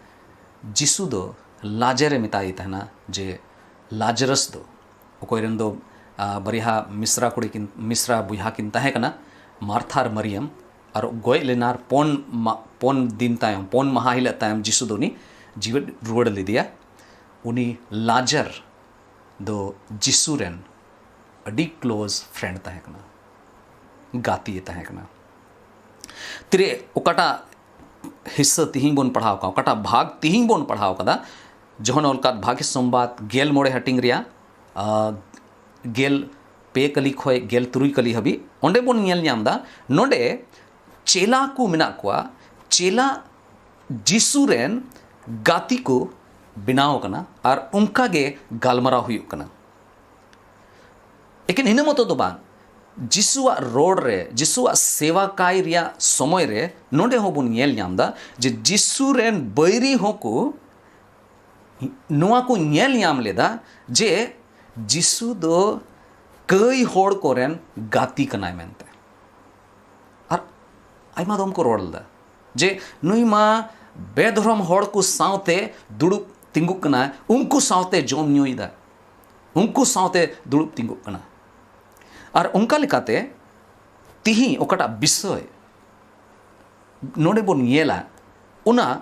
ᱡᱤᱥᱩ ᱫᱚ ᱞᱟᱡᱮᱨᱮ ᱢᱮᱛᱟᱭ ᱛᱟᱦᱮᱱᱟ ᱡᱮ, ᱞᱟᱡᱟᱨᱟᱥ ᱫᱚ, ᱚᱠᱚᱭ ᱨᱮᱱ ᱫᱚ, ᱟ, ᱵᱟᱨᱭᱟ ᱢᱤᱥᱨᱟ ᱠᱩᱲᱤ ᱠᱤᱱ, ᱢᱤᱥᱨᱟ ᱵᱚᱭᱦᱟ ᱠᱤᱱ ᱛᱟᱦᱮᱸ ᱠᱟᱱᱟ, ᱢᱟᱨᱛᱷᱟ ᱟᱨ ᱢᱟᱨᱤᱭᱟᱢ, ᱟᱨ ᱜᱚᱡ ᱞᱮᱱᱟ ᱟᱨ ᱯᱩᱱ ᱢᱟ-, ᱯᱩᱱ ᱫᱤᱱ ᱛᱟᱭᱚᱢ, ᱯᱩᱱ ᱢᱟᱦᱟ ᱦᱤᱞᱳᱜ ᱛᱟᱭᱚᱢ ᱡᱤᱥᱩ ᱫᱚ ᱩᱱᱤ ᱡᱤᱣᱮᱫ ᱨᱩᱣᱟᱹᱲ ᱞᱮᱫᱮᱭᱟ᱾ ᱩᱱᱤ ᱞᱟᱡᱟᱨ ᱫᱚ ᱡᱤᱥᱩ ᱨᱮᱱ ᱟᱹᱰᱤ ᱠᱞᱳᱡᱽ ᱯᱷᱨᱮᱱᱰ ᱛᱟᱦᱮᱸ ᱠᱟᱱᱟ, ᱜᱟᱛᱮ ᱛᱟᱦᱮᱸ ᱠᱟᱱᱟ᱾ ᱛᱤᱨᱮ ᱚᱠᱟᱴᱟᱜ ᱦᱤᱥᱥᱟᱹ ᱛᱤᱦᱤᱧ ᱵᱚᱱ ᱯᱟᱲᱦᱟᱣ ᱠᱟᱫᱟ, ᱚᱠᱟᱴᱟᱜ ᱵᱷᱟᱜᱽ ᱛᱤᱦᱤᱧ ᱵᱚᱱ ᱯᱟᱲᱦᱟᱣ ᱠᱟᱫᱟ, ᱡᱚᱦᱚᱱ ᱚᱞ ᱠᱟᱫ ᱵᱷᱟᱜᱮ ᱥᱚᱢᱵᱟᱫ ᱜᱮᱞ ᱢᱚᱬᱮ ᱦᱟᱹᱴᱤᱧ ᱨᱮᱭᱟᱜ, ᱟ, ᱜᱮᱞ ᱯᱮ ᱠᱟᱹᱞᱤ ᱠᱷᱚᱱ ᱜᱮᱞ ᱛᱩᱨᱩᱭ ᱠᱟᱹᱞᱤ ᱦᱟᱹᱵᱤᱡ, ᱚᱸᱰᱮ ᱵᱚᱱ ᱧᱮᱞ ᱧᱟᱢ ᱮᱫᱟ, ᱱᱚᱰᱮ ᱪᱮᱞᱟ ᱠᱚ ᱢᱮᱱᱟᱜ ᱠᱚᱣᱟ, ᱪᱮᱞᱟ ᱡᱤᱥᱩ ᱨᱮᱱ ᱜᱟᱛᱮ ᱠᱚ ᱵᱮᱱᱟᱣ ᱠᱟᱱᱟ ᱟᱨ ᱚᱱᱠᱟ ᱜᱮ ᱜᱟᱞᱢᱟᱨᱟᱣ ᱦᱩᱭᱩᱜ ᱠᱟᱱᱟ᱾ ᱮᱠᱮᱱ ᱤᱱᱟᱹ ᱢᱚᱛᱚ ᱫᱚ ᱵᱟᱝ, ᱡᱤᱥᱩᱣᱟᱜ ᱨᱚᱲ ᱨᱮ, ᱡᱤᱥᱩᱣᱟᱜ ᱥᱮᱣᱟ ᱠᱟᱭ ᱨᱮᱭᱟᱜ ᱥᱚᱢᱚᱭ ᱨᱮ ᱱᱚᱰᱮ ᱦᱚᱸᱵᱚᱱ ᱧᱮᱞ ᱧᱟᱢ ᱮᱫᱟ ᱡᱮ ᱡᱤᱥᱩ ᱨᱮᱱ ᱵᱟᱹᱭᱨᱤ ᱦᱚᱸᱠᱚ ᱱᱚᱣᱟ ᱠᱚ ᱧᱮᱞ ᱧᱟᱢ ᱞᱮᱫᱟ ᱡᱮ ᱡᱤᱥᱩ ᱫᱚ ᱠᱟᱹᱭ ᱦᱚᱲ ᱠᱚᱨᱮᱱ ᱜᱟᱛᱮ ᱠᱟᱱᱟᱭ ᱢᱮᱱᱛᱮ᱾ ᱟᱨ ᱟᱭᱢᱟ ᱫᱚᱢ ᱠᱚ ᱨᱚᱲ ᱞᱮᱫᱟ ᱡᱮ ᱱᱩᱭ ᱢᱟ ᱵᱮᱫᱷᱚᱨᱚᱢ ᱦᱚᱲ ᱠᱚ ᱥᱟᱶᱛᱮ ᱫᱩᱲᱩᱵ ᱛᱤᱸᱜᱩᱜ ᱠᱟᱱᱟᱭ, ᱩᱱᱠᱩ ᱥᱟᱶᱛᱮ ᱡᱚᱢ ᱧᱩᱭᱮᱫᱟ, ᱩᱱᱠᱩ ᱥᱟᱶᱛᱮ ᱫᱩᱲᱩᱵ ᱛᱤᱸᱜᱩᱜ ᱠᱟᱱᱟ᱾ ᱟᱨ ᱚᱱᱠᱟ ᱞᱮᱠᱟᱛᱮ ᱛᱤᱦᱤᱧ ᱚᱠᱟᱴᱟᱜ ᱵᱤᱥᱚᱭ ᱱᱚᱰᱮ ᱵᱚᱱ ᱧᱮᱞᱟ, ᱚᱱᱟ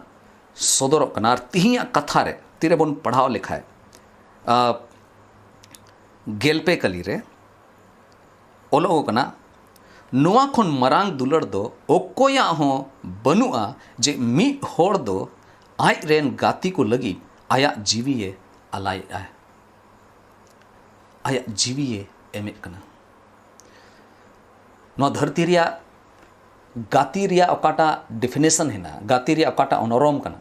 ᱥᱚᱫᱚᱨᱚᱜ ᱠᱟᱱᱟ᱾ ᱟᱨ ᱛᱤᱦᱤᱧᱟᱜ ᱠᱟᱛᱷᱟ ᱨᱮ ᱛᱤᱨᱮᱵᱚᱱ ᱯᱟᱲᱦᱟᱣ ᱞᱮᱠᱷᱟᱡ, ᱟ, ᱜᱮᱞ ᱯᱮ ᱠᱟᱹᱞᱤ ᱨᱮ ᱚᱞᱚᱜ ᱠᱟᱱᱟ, ᱱᱚᱣᱟ ᱠᱷᱚᱱ ᱢᱟᱨᱟᱝ ᱫᱩᱞᱟᱹᱲ ᱫᱚ ᱚᱠᱚᱭᱟᱜ ᱦᱚᱸ ᱵᱟᱹᱱᱩᱜᱼᱟ ᱡᱮ ᱢᱤᱫ ᱦᱚᱲ ᱫᱚ ᱟᱡ ᱨᱮᱱ ᱜᱟᱛᱮ ᱠᱚ ᱞᱟᱹᱜᱤᱫ ᱟᱭᱟᱜ ᱡᱤᱣᱤᱭᱮ ᱟᱞᱟᱭᱮᱫᱼᱟ, ᱟᱭᱟᱜ ᱡᱤᱣᱤᱭᱮ ᱮᱢᱮᱫ ᱠᱟᱱᱟ᱾ ᱱᱚᱣᱟ ᱫᱷᱟᱹᱨᱛᱤ ᱨᱮᱭᱟᱜ ᱜᱟᱛᱮ ᱨᱮᱭᱟᱜ ᱚᱠᱟᱴᱟᱜ ᱰᱤᱯᱷᱤᱱᱮᱥᱚᱱ ᱦᱮᱱᱟᱜᱼᱟ, ᱜᱟᱛᱮ ᱨᱮᱭᱟᱜ ᱚᱠᱟᱴᱟᱜ ᱚᱱᱚᱨᱚᱢ ᱠᱟᱱᱟ,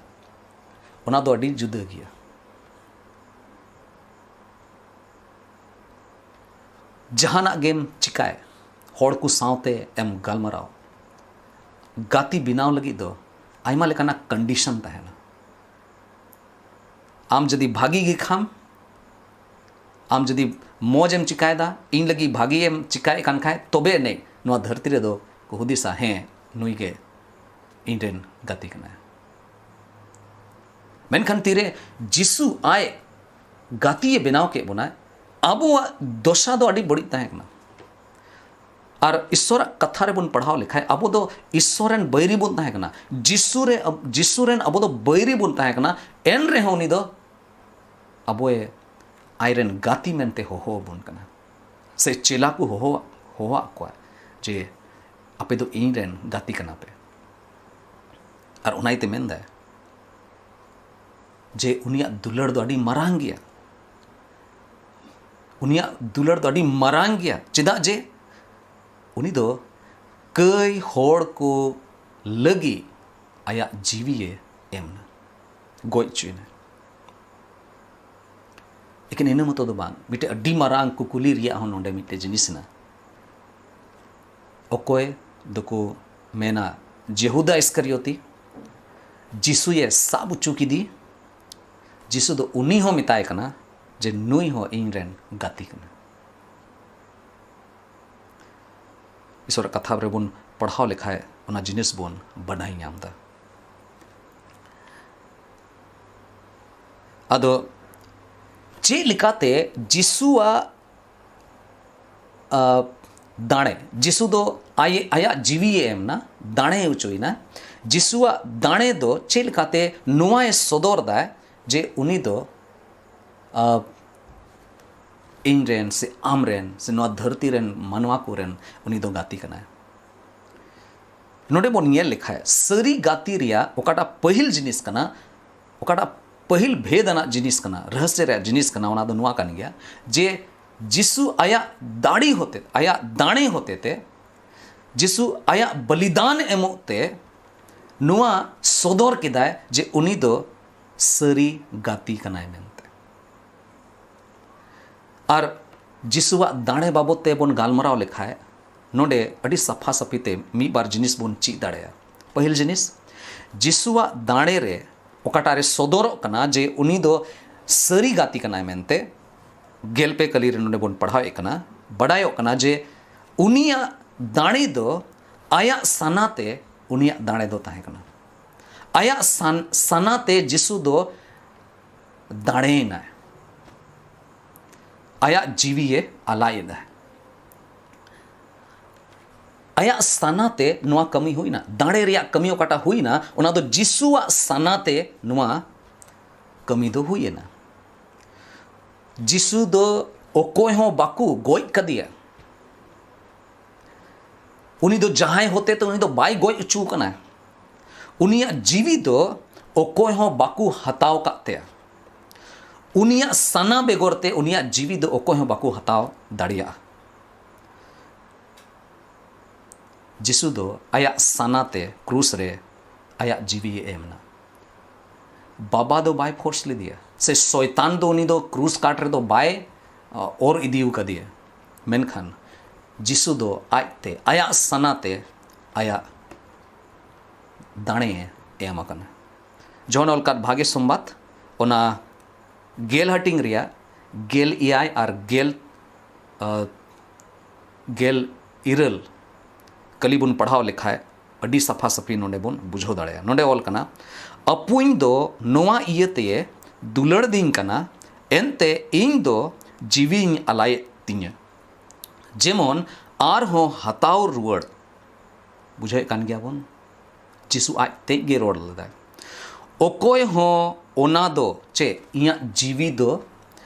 ᱚᱱᱟ ᱫᱚ ᱟᱹᱰᱤ ᱡᱩᱫᱟᱹ ᱜᱮᱭᱟ᱾ ᱡᱟᱦᱟᱱᱟᱜ ᱜᱮᱢ ᱪᱤᱠᱟᱭ, ᱦᱚᱲ ᱠᱚ ᱥᱟᱶᱛᱮ ᱮᱢ ᱜᱟᱞᱢᱟᱨᱟᱣ, ᱜᱟᱛᱮ ᱵᱮᱱᱟᱣ ᱞᱟᱹᱜᱤᱫ ᱫᱚ ᱟᱭᱢᱟ ᱞᱮᱠᱟᱱᱟᱜ ᱠᱚᱱᱰᱤᱥᱚᱱ ᱛᱟᱦᱮᱱᱟ᱾ ᱟᱢ ᱡᱩᱫᱤ ᱵᱷᱟᱜᱤ ᱜᱮ ᱠᱷᱟᱢ, ᱟᱢ ᱡᱩᱫᱤ ᱢᱚᱡᱽ ᱮᱢ ᱪᱤᱠᱟᱭᱮᱫᱟ, ᱤᱧ ᱞᱟᱹᱜᱤᱫ ᱵᱷᱟᱜᱤ ᱮᱢ ᱪᱤᱠᱟᱭᱮᱫ ᱠᱟᱱ ᱠᱷᱟᱡ, ᱛᱚᱵᱮ ᱮᱱᱮᱡ ᱱᱚᱣᱟ ᱫᱷᱟᱹᱨᱛᱤ ᱨᱮᱫᱚ ᱠᱚ ᱦᱩᱫᱤᱥᱟ, ᱦᱮᱸ, ᱱᱩᱭ ᱜᱮ ᱤᱧ ᱨᱮᱱ ᱜᱟᱛᱮ ᱠᱟᱱᱟᱭ᱾ ᱢᱮᱱᱠᱷᱟᱱ ᱛᱤᱨᱮ ᱡᱤᱥᱩ ᱟᱡ ᱜᱟᱛᱮᱭ ᱵᱮᱱᱟᱣ ᱠᱮᱫ ᱵᱚᱱᱟᱭ, ᱟᱵᱚᱣᱟᱜ ᱫᱚᱥᱟ ᱫᱚ ᱟᱹᱰᱤ ᱵᱟᱹᱲᱤᱡ ᱛᱟᱦᱮᱸ ᱠᱟᱱᱟ᱾ ᱟᱨ ᱤᱥᱥᱚᱨᱟᱜ ᱠᱟᱛᱷᱟ ᱨᱮᱵᱚᱱ ᱯᱟᱲᱦᱟᱣ ᱞᱮᱠᱷᱟᱡ, ᱟᱵᱚ ᱫᱚ ᱤᱥᱥᱚᱨ ᱨᱮᱱ ᱵᱟᱹᱭᱨᱤ ᱵᱚᱱ ᱛᱟᱦᱮᱸ ᱠᱟᱱᱟ᱾ ᱡᱤᱥᱩ ᱨᱮ, ᱡᱤᱥᱩ ᱨᱮᱱ ᱟᱵᱚ ᱫᱚ ᱵᱟᱹᱭᱨᱤ ᱵᱚᱱ ᱛᱟᱦᱮᱸ ᱠᱟᱱᱟ, ᱮᱱ ᱨᱮᱦᱚᱸ ᱩᱱᱤ ᱫᱚ ᱟᱵᱚᱭ ᱟᱡ ᱨᱮᱱ ᱜᱟᱛᱮ ᱢᱮᱱᱛᱮ ᱦᱚᱦᱚ ᱟᱵᱚᱱ ᱠᱟᱱᱟ, ᱥᱮ ᱪᱮᱞᱟ ᱠᱚ ᱦᱚᱦᱚ, ᱦᱚᱦᱚᱣᱟᱜ ᱠᱚᱣᱟ ᱡᱮ, "ᱟᱯᱮ ᱫᱚ ᱤᱧ ᱨᱮᱱ ᱜᱟᱛᱮ ᱠᱟᱱᱟ ᱯᱮ᱾" ᱟᱨ ᱚᱱᱟ ᱤᱭᱟᱹᱛᱮ ᱢᱮᱱᱫᱟᱭ ᱡᱮ ᱩᱱᱤᱭᱟᱜ ᱫᱩᱞᱟᱹᱲ ᱫᱚ ᱟᱹᱰᱤ ᱢᱟᱨᱟᱝ ᱜᱮᱭᱟ, ᱩᱱᱤᱭᱟᱜ ᱫᱩᱞᱟᱹᱲ ᱫᱚ ᱟᱹᱰᱤ ᱢᱟᱨᱟᱝ ᱜᱮᱭᱟ, ᱪᱮᱫᱟᱜ ᱡᱮ ᱩᱱᱤ ᱫᱚ ᱠᱟᱹᱭ ᱦᱚᱲ ᱠᱚ ᱞᱟᱹᱜᱤᱫ ᱟᱭᱟᱜ ᱡᱤᱣᱤᱭᱮ ᱮᱢ ᱮᱱᱟ, ᱜᱚᱡ ᱦᱚᱪᱚᱭᱮᱱᱟ᱾ ᱞᱮᱠᱤᱱ ᱤᱱᱟᱹ ᱢᱚᱛᱚ ᱫᱚ ᱵᱟᱝ, ᱢᱤᱫᱴᱮᱡ ᱟᱹᱰᱤ ᱢᱟᱨᱟᱝ ᱠᱩᱠᱞᱤ ᱨᱮᱭᱟᱜ ᱦᱚᱸ ᱱᱚᱰᱮ ᱢᱤᱫᱴᱮᱡ ᱡᱤᱱᱤᱥ ᱦᱮᱱᱟᱜᱼᱟ᱾ ᱚᱠᱚᱭ ᱫᱚᱠᱚ ᱢᱮᱱᱟ ᱡᱮᱦᱩᱫᱟ ᱤᱥᱠᱟᱨᱤᱭᱚᱛᱤ, ᱡᱤᱥᱩᱭᱮ ᱥᱟᱵ ᱦᱚᱪᱚ ᱠᱮᱫᱮ, ᱡᱤᱥᱩ ᱫᱚ ᱩᱱᱤ ᱦᱚᱸ ᱢᱮᱛᱟᱭ ᱠᱟᱱᱟ ᱡᱮ ᱱᱩᱭ ᱦᱚᱸ ᱤᱧ ᱨᱮᱱ ᱜᱟᱛᱮ ᱠᱟᱱᱟ᱾ ᱤᱥᱚᱨᱟᱜ ᱠᱟᱛᱷᱟ ᱨᱮᱵᱚᱱ ᱯᱟᱲᱦᱟᱣ ᱞᱮᱠᱷᱟᱡ ᱚᱱᱟ ᱡᱤᱱᱤᱥ ᱵᱚᱱ ᱵᱟᱰᱟᱭ ᱧᱟᱢ ᱮᱫᱟ᱾ ᱟᱫᱚ ᱪᱮᱫ ᱞᱮᱠᱟᱛᱮ ᱡᱤᱥᱩᱣᱟᱜ, ᱟ, ᱫᱟᱲᱮ, ᱡᱤᱥᱩ ᱫᱚ ᱟᱭ-, ᱟᱭᱟᱜ ᱡᱤᱣᱤᱭᱮ ᱮᱢ ᱮᱱᱟ, ᱫᱟᱲᱮ ᱦᱚᱪᱚᱭᱮᱱᱟ᱾ ᱡᱤᱥᱩᱣᱟᱜ ᱫᱟᱲᱮ ᱫᱚ ᱪᱮᱫ ᱞᱮᱠᱟᱛᱮ ᱱᱚᱣᱟᱭ ᱥᱚᱫᱚᱨ ᱫᱟᱭ ᱡᱮ ᱩᱱᱤ ᱫᱚ, ᱟ, ᱤᱧ ᱨᱮᱱ ᱥᱮ ᱟᱢ ᱨᱮᱱ ᱥᱮ ᱱᱚᱣᱟ ᱫᱷᱟᱹᱨᱛᱤ ᱨᱮᱱ ᱢᱟᱱᱣᱟ ᱠᱚᱨᱮᱱ ᱩᱱᱤ ᱫᱚ ᱜᱟᱛᱮ ᱠᱟᱱᱟᱭ᱾ ᱱᱚᱰᱮ ᱵᱚᱱ ᱧᱮᱞ ᱞᱮᱠᱷᱟᱡ, ᱥᱟᱹᱨᱤ ᱜᱟᱛᱮ ᱨᱮᱭᱟᱜ ᱚᱠᱟᱴᱟᱜ ᱯᱟᱹᱦᱤᱞ ᱡᱤᱱᱤᱥ ᱠᱟᱱᱟ, ᱚᱠᱟᱴᱟᱜ ᱯᱟᱹᱦᱤᱞ ᱵᱷᱮᱫ ᱟᱱᱟᱜ ᱡᱤᱱᱤᱥ ᱠᱟᱱᱟ, ᱨᱚᱦᱚᱥᱭᱚ ᱨᱮᱭᱟᱜ ᱡᱤᱱᱤᱥ ᱠᱟᱱᱟ, ᱚᱱᱟ ᱫᱚ ᱱᱚᱣᱟ ᱠᱟᱱ ᱜᱮᱭᱟ ᱡᱮ ᱡᱤᱥᱩ ᱟᱭᱟᱜ ᱫᱟᱲᱮ ᱦᱚᱛᱮ, ᱟᱭᱟᱜ ᱫᱟᱲᱮ ᱦᱚᱛᱮ ᱛᱮ ᱡᱤᱥᱩ ᱟᱭᱟᱜ ᱵᱚᱞᱤᱫᱟᱱ ᱮᱢᱚᱜ ᱛᱮ ᱱᱚᱣᱟ ᱥᱚᱫᱚᱨ ᱠᱮᱫᱟᱭ ᱡᱮ ᱩᱱᱤ ᱫᱚ ᱥᱟᱹᱨᱤ ᱜᱟᱛᱮ ᱠᱟᱱᱟᱭ ᱢᱮᱱᱛᱮ᱾ ᱟᱨ ᱡᱤᱥᱩᱣᱟᱜ ᱫᱟᱲᱮ ᱵᱟᱵᱚᱫ ᱛᱮ ᱵᱚᱱ ᱜᱟᱞᱢᱟᱨᱟᱣ ᱞᱮᱠᱷᱟᱡ, ᱱᱚᱰᱮ ᱟᱹᱰᱤ ᱥᱟᱯᱷᱟ ᱥᱟᱹᱯᱷᱤ ᱛᱮ ᱢᱤᱫ ᱵᱟᱨ ᱡᱤᱱᱤᱥ ᱵᱚᱱ ᱪᱮᱫ ᱫᱟᱲᱮᱭᱟᱜᱼᱟ᱾ ᱯᱟᱹᱦᱤᱞ ᱡᱤᱱᱤᱥ, ᱡᱤᱥᱩᱣᱟᱜ ᱫᱟᱲᱮ ᱨᱮ ᱚᱠᱟᱴᱟᱜ ᱨᱮ ᱥᱚᱫᱚᱨᱚᱜ ᱠᱟᱱᱟ ᱡᱮ ᱩᱱᱤ ᱫᱚ ᱥᱟᱹᱨᱤ ᱜᱟᱛᱮ ᱠᱟᱱᱟᱭ ᱢᱮᱱᱛᱮ, ᱜᱮᱞ ᱯᱮ ᱠᱟᱹᱞᱤ ᱨᱮ ᱱᱚᱰᱮ ᱵᱚᱱ ᱯᱟᱲᱦᱟᱣᱮᱫ ᱠᱟᱱᱟ, ᱵᱟᱰᱟᱭᱚᱜ ᱠᱟᱱᱟ ᱡᱮ ᱩᱱᱤᱭᱟᱜ ᱫᱟᱲᱮ ᱫᱚ ᱟᱭᱟᱜ ᱥᱟᱱᱟᱛᱮ ᱩᱱᱤᱭᱟᱜ ᱫᱟᱲᱮ ᱫᱚ ᱛᱟᱦᱮᱸ ᱠᱟᱱᱟ᱾ ᱟᱭᱟᱜ ᱥᱟᱱ-, ᱥᱟᱱᱟᱛᱮ ᱡᱤᱥᱩ ᱫᱚ ᱫᱟᱲᱮᱭᱮᱱᱟᱭ᱾ ᱟᱭᱟᱜ ᱡᱤᱣᱤᱭᱮ ᱟᱞᱟᱭᱮᱫᱟ᱾ ᱟᱭᱟᱜ ᱥᱟᱱᱟᱛᱮ ᱱᱚᱣᱟ ᱠᱟᱹᱢᱤ ᱦᱩᱭᱱᱟ᱾ ᱫᱟᱲᱮ ᱨᱮᱭᱟᱜ ᱠᱟᱹᱢᱤ ᱚᱠᱟᱴᱟᱜ ᱦᱩᱭᱱᱟ, ᱚᱱᱟ ᱫᱚ ᱡᱤᱥᱩᱣᱟᱜ ᱥᱟᱱᱟᱛᱮ ᱱᱚᱣᱟ ᱠᱟᱹᱢᱤ ᱫᱚ ᱦᱩᱭᱮᱱᱟ᱾ ᱡᱤᱥᱩ ᱫᱚ ᱚᱠᱚᱭ ᱦᱚᱸ ᱵᱟᱠᱚ ᱜᱚᱡ ᱠᱟᱫᱮᱭᱟ᱾ ᱩᱱᱤ ᱫᱚ ᱡᱟᱦᱟᱸᱭ ᱦᱚᱛᱮ ᱛᱮ ᱩᱱᱤ ᱫᱚ ᱵᱟᱭ ᱜᱚᱡ ᱦᱚᱪᱚ ᱟᱠᱟᱱᱟ᱾ ᱩᱱᱤᱭᱟᱜ ᱡᱤᱣᱤ ᱫᱚ ᱚᱠᱚᱭ ᱦᱚᱸ ᱵᱟᱠᱚ ᱦᱟᱛᱟᱣ ᱟᱠᱟᱫ ᱛᱟᱭᱟ᱾ ᱩᱱᱤᱭᱟᱜ ᱥᱟᱱᱟ ᱵᱮᱜᱚᱨ ᱛᱮ ᱩᱱᱤᱭᱟᱜ ᱡᱤᱣᱤ ᱫᱚ ᱚᱠᱚᱭ ᱦᱚᱸ ᱵᱟᱠᱚ ᱦᱟᱛᱟᱣ ᱫᱟᱲᱮᱭᱟᱜᱼᱟ᱾ ᱡᱤᱥᱩ ᱫᱚ ᱟᱭᱟᱜ ᱥᱟᱱᱟᱛᱮ ᱠᱨᱩᱥ ᱨᱮ ᱟᱭᱟᱜ ᱡᱤᱣᱤᱭ ᱮᱢ ᱮᱱᱟ᱾ ᱵᱟᱵᱟ ᱫᱚ ᱵᱟᱭ ᱯᱷᱳᱨᱥ ᱞᱮᱫᱮᱭᱟ, ᱥᱮ ᱥᱚᱭᱛᱟᱱ ᱫᱚ ᱩᱱᱤ ᱫᱚ ᱠᱨᱩᱥ ᱠᱟᱴ ᱨᱮᱫᱚ ᱵᱟᱭ, ᱟ, ᱚᱨ ᱤᱫᱤ ᱟᱠᱟᱫᱮᱭᱟ᱾ ᱢᱮᱱᱠᱷᱟᱱ ᱡᱤᱥᱩ ᱫᱚ ᱟᱡᱛᱮ, ᱟᱭᱟᱜ ᱥᱟᱱᱟᱛᱮ, ᱟᱭᱟᱜ ᱫᱟᱲᱮᱭ ᱮᱢ ᱟᱠᱟᱱᱟ᱾ ᱡᱚᱦᱚᱱ ᱚᱞ ᱠᱟᱫ ᱵᱷᱟᱜᱮ ᱥᱚᱢᱵᱟᱫ, ᱚᱱᱟ ᱜᱮᱞ ᱦᱟᱹᱴᱤᱧ ᱨᱮᱭᱟᱜ ᱜᱮᱞ ᱮᱭᱟᱭ ᱟᱨ ᱜᱮᱞ, ᱟ, ᱜᱮᱞ ᱤᱨᱟᱹᱞ ᱠᱟᱹᱞᱤ ᱵᱚᱱ ᱯᱟᱲᱦᱟᱣ ᱞᱮᱠᱷᱟᱡ, ᱟᱹᱰᱤ ᱥᱟᱯᱷᱟ ᱥᱟᱹᱯᱷᱤ ᱱᱚᱰᱮ ᱵᱚᱱ ᱵᱩᱡᱷᱟᱹᱣ ᱫᱟᱲᱮᱭᱟᱜᱼᱟ᱾ ᱱᱚᱰᱮ ᱚᱞ ᱠᱟᱱᱟ, "ᱟᱹᱯᱩᱧ ᱫᱚ ᱱᱚᱣᱟ ᱤᱭᱟᱹᱛᱮ ᱫᱩᱞᱟᱹᱲ ᱫᱤᱧ ᱠᱟᱱᱟ, ᱮᱱᱛᱮ ᱤᱧ ᱫᱚ ᱡᱤᱣᱤᱧ ᱟᱞᱟᱭᱮᱫ ᱛᱤᱧᱟᱹ, ᱡᱮᱢᱚᱱ ᱟᱨᱦᱚᱸ ᱦᱟᱛᱟᱣ ᱨᱩᱣᱟᱹᱲ᱾" ᱵᱩᱡᱷᱟᱹᱣᱮᱫ ᱠᱟᱱ ᱜᱮᱭᱟ ᱵᱚᱱ, ᱡᱤᱥᱩ ᱟᱡ ᱛᱮᱡ ᱜᱮ ᱨᱚᱲ ᱞᱮᱫᱟᱭ᱾ "ᱚᱠᱚᱭ ᱦᱚᱸ ᱚᱱᱟ ᱫᱚ", ᱪᱮᱫ, ᱤᱧᱟᱹᱜ ᱡᱤᱣᱤ ᱫᱚ,